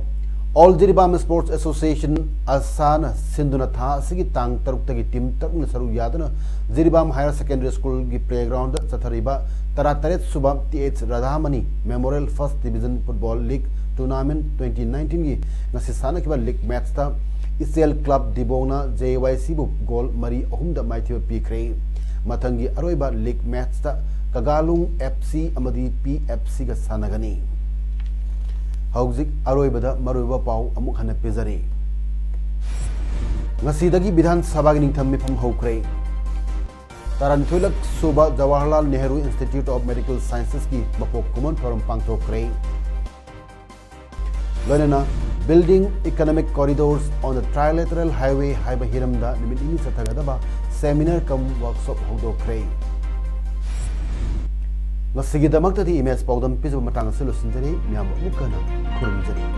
ꯑꯣꯜ ꯖꯤꯔꯤꯕꯥꯝ ꯁ꯭ꯄꯣꯔꯠꯁ ꯑꯦꯁꯣꯁꯤꯌꯦꯁꯟ, ꯑꯁꯥꯅ ꯁꯤꯟꯗꯨꯅ ꯊꯥ ꯑꯁꯤꯒꯤ ꯇꯥꯡ ꯇꯔꯨꯛꯇꯒꯤ ꯇꯤꯝ ꯇꯔꯨꯛꯅ ꯁꯔꯨꯛ ꯌꯥꯗꯨꯅ ꯖꯤꯔꯤꯕꯥꯝ ꯍꯥꯌꯔ ꯁꯦꯀꯦꯟꯗꯔꯤ ꯁ꯭ꯀꯨꯜꯒꯤ ꯄ꯭ꯂꯦꯒ꯭ꯔꯥꯎꯟꯗ ꯆꯠꯊꯔꯤꯕ ꯇꯔꯥꯇꯔꯦꯠ ꯁꯨꯕ T H Radhamani memorial first division football league tournament twenty ꯅꯥꯏꯟꯇꯤꯟꯒꯤ ꯉꯁꯤ ꯁꯥꯟꯅꯈꯤꯕ ꯂꯤꯒ ꯃꯦꯠꯆꯇ ꯏꯆꯦꯜ ꯀ꯭ꯂꯕ ꯗꯤꯕꯣꯡꯅ ꯖꯦ ꯋꯥꯏ ꯁꯤꯕꯨ ꯒꯣꯜ ꯃꯔꯤ ꯑꯍꯨꯝꯗ ꯃꯥꯏꯊꯤꯕ ꯄꯤꯈ꯭ꯔꯦ꯫ ꯃꯊꯪꯒꯤ ꯑꯔꯣꯏꯕ ꯂꯤꯒ ꯃꯦꯠꯆꯇ ꯀꯒꯥꯂꯨꯡ ꯑꯦꯐ ꯁꯤ ꯑꯃꯗꯤ ꯄꯤ ꯑꯦꯐ ꯁꯤꯒ ꯁꯥꯟꯅꯒꯅꯤ꯫ ꯍꯧꯖꯤꯛ ꯑꯔꯣꯏꯕꯗ ꯃꯔꯨꯑꯣꯏꯕ ꯄꯥꯎ ꯑꯃꯨꯛ ꯍꯟꯅ ꯄꯤꯖꯔꯤ꯫ ꯉꯁꯤꯗꯒꯤ ꯕꯤꯙꯥꯟ ꯁꯚꯥꯒꯤ ꯅꯤꯡꯊꯝ ꯃꯤꯐꯝ ꯍꯧꯈ꯭ꯔꯦ꯫ ꯇꯔꯥꯅꯤꯊꯣꯏꯂꯛ ꯁꯨꯕ Jawaharlal Nehru institute of medical ꯁꯥꯏꯟꯁꯦꯁꯀꯤ ꯃꯄꯣꯛ ꯀꯨꯝꯑꯣꯟ ꯊꯧꯔꯝ ꯄꯥꯡꯊꯣꯛꯈ꯭ꯔꯦ꯫ ꯂꯣꯏꯅꯅ Building Economic Corridors on the Trilateral Highway ꯍꯥꯏꯕ ꯍꯤꯔꯝꯗ ꯅꯨꯃꯤꯠ ꯅꯤꯅꯤ ꯆꯠꯊꯒꯗꯕ ꯁꯦꯃꯤꯅꯥꯔ ꯀꯝ ꯋꯥꯔꯛꯁꯣꯞ ꯍꯧꯗꯣꯛꯈ꯭ꯔꯦ꯫ ꯉꯁꯤꯒꯤꯗꯃꯛꯇꯗꯤ ꯏꯃꯦꯖ ꯄꯥꯎꯗꯝ ꯄꯤꯖꯕ ꯃꯇꯥꯡ ꯑꯁꯤ ꯂꯣꯏꯁꯤꯟꯖꯔꯤ꯫ ꯃꯌꯥꯝꯕꯨ ꯑꯃꯨꯛꯀ ꯍꯟꯅ ꯈꯨꯔꯨꯝꯖꯔꯤ꯫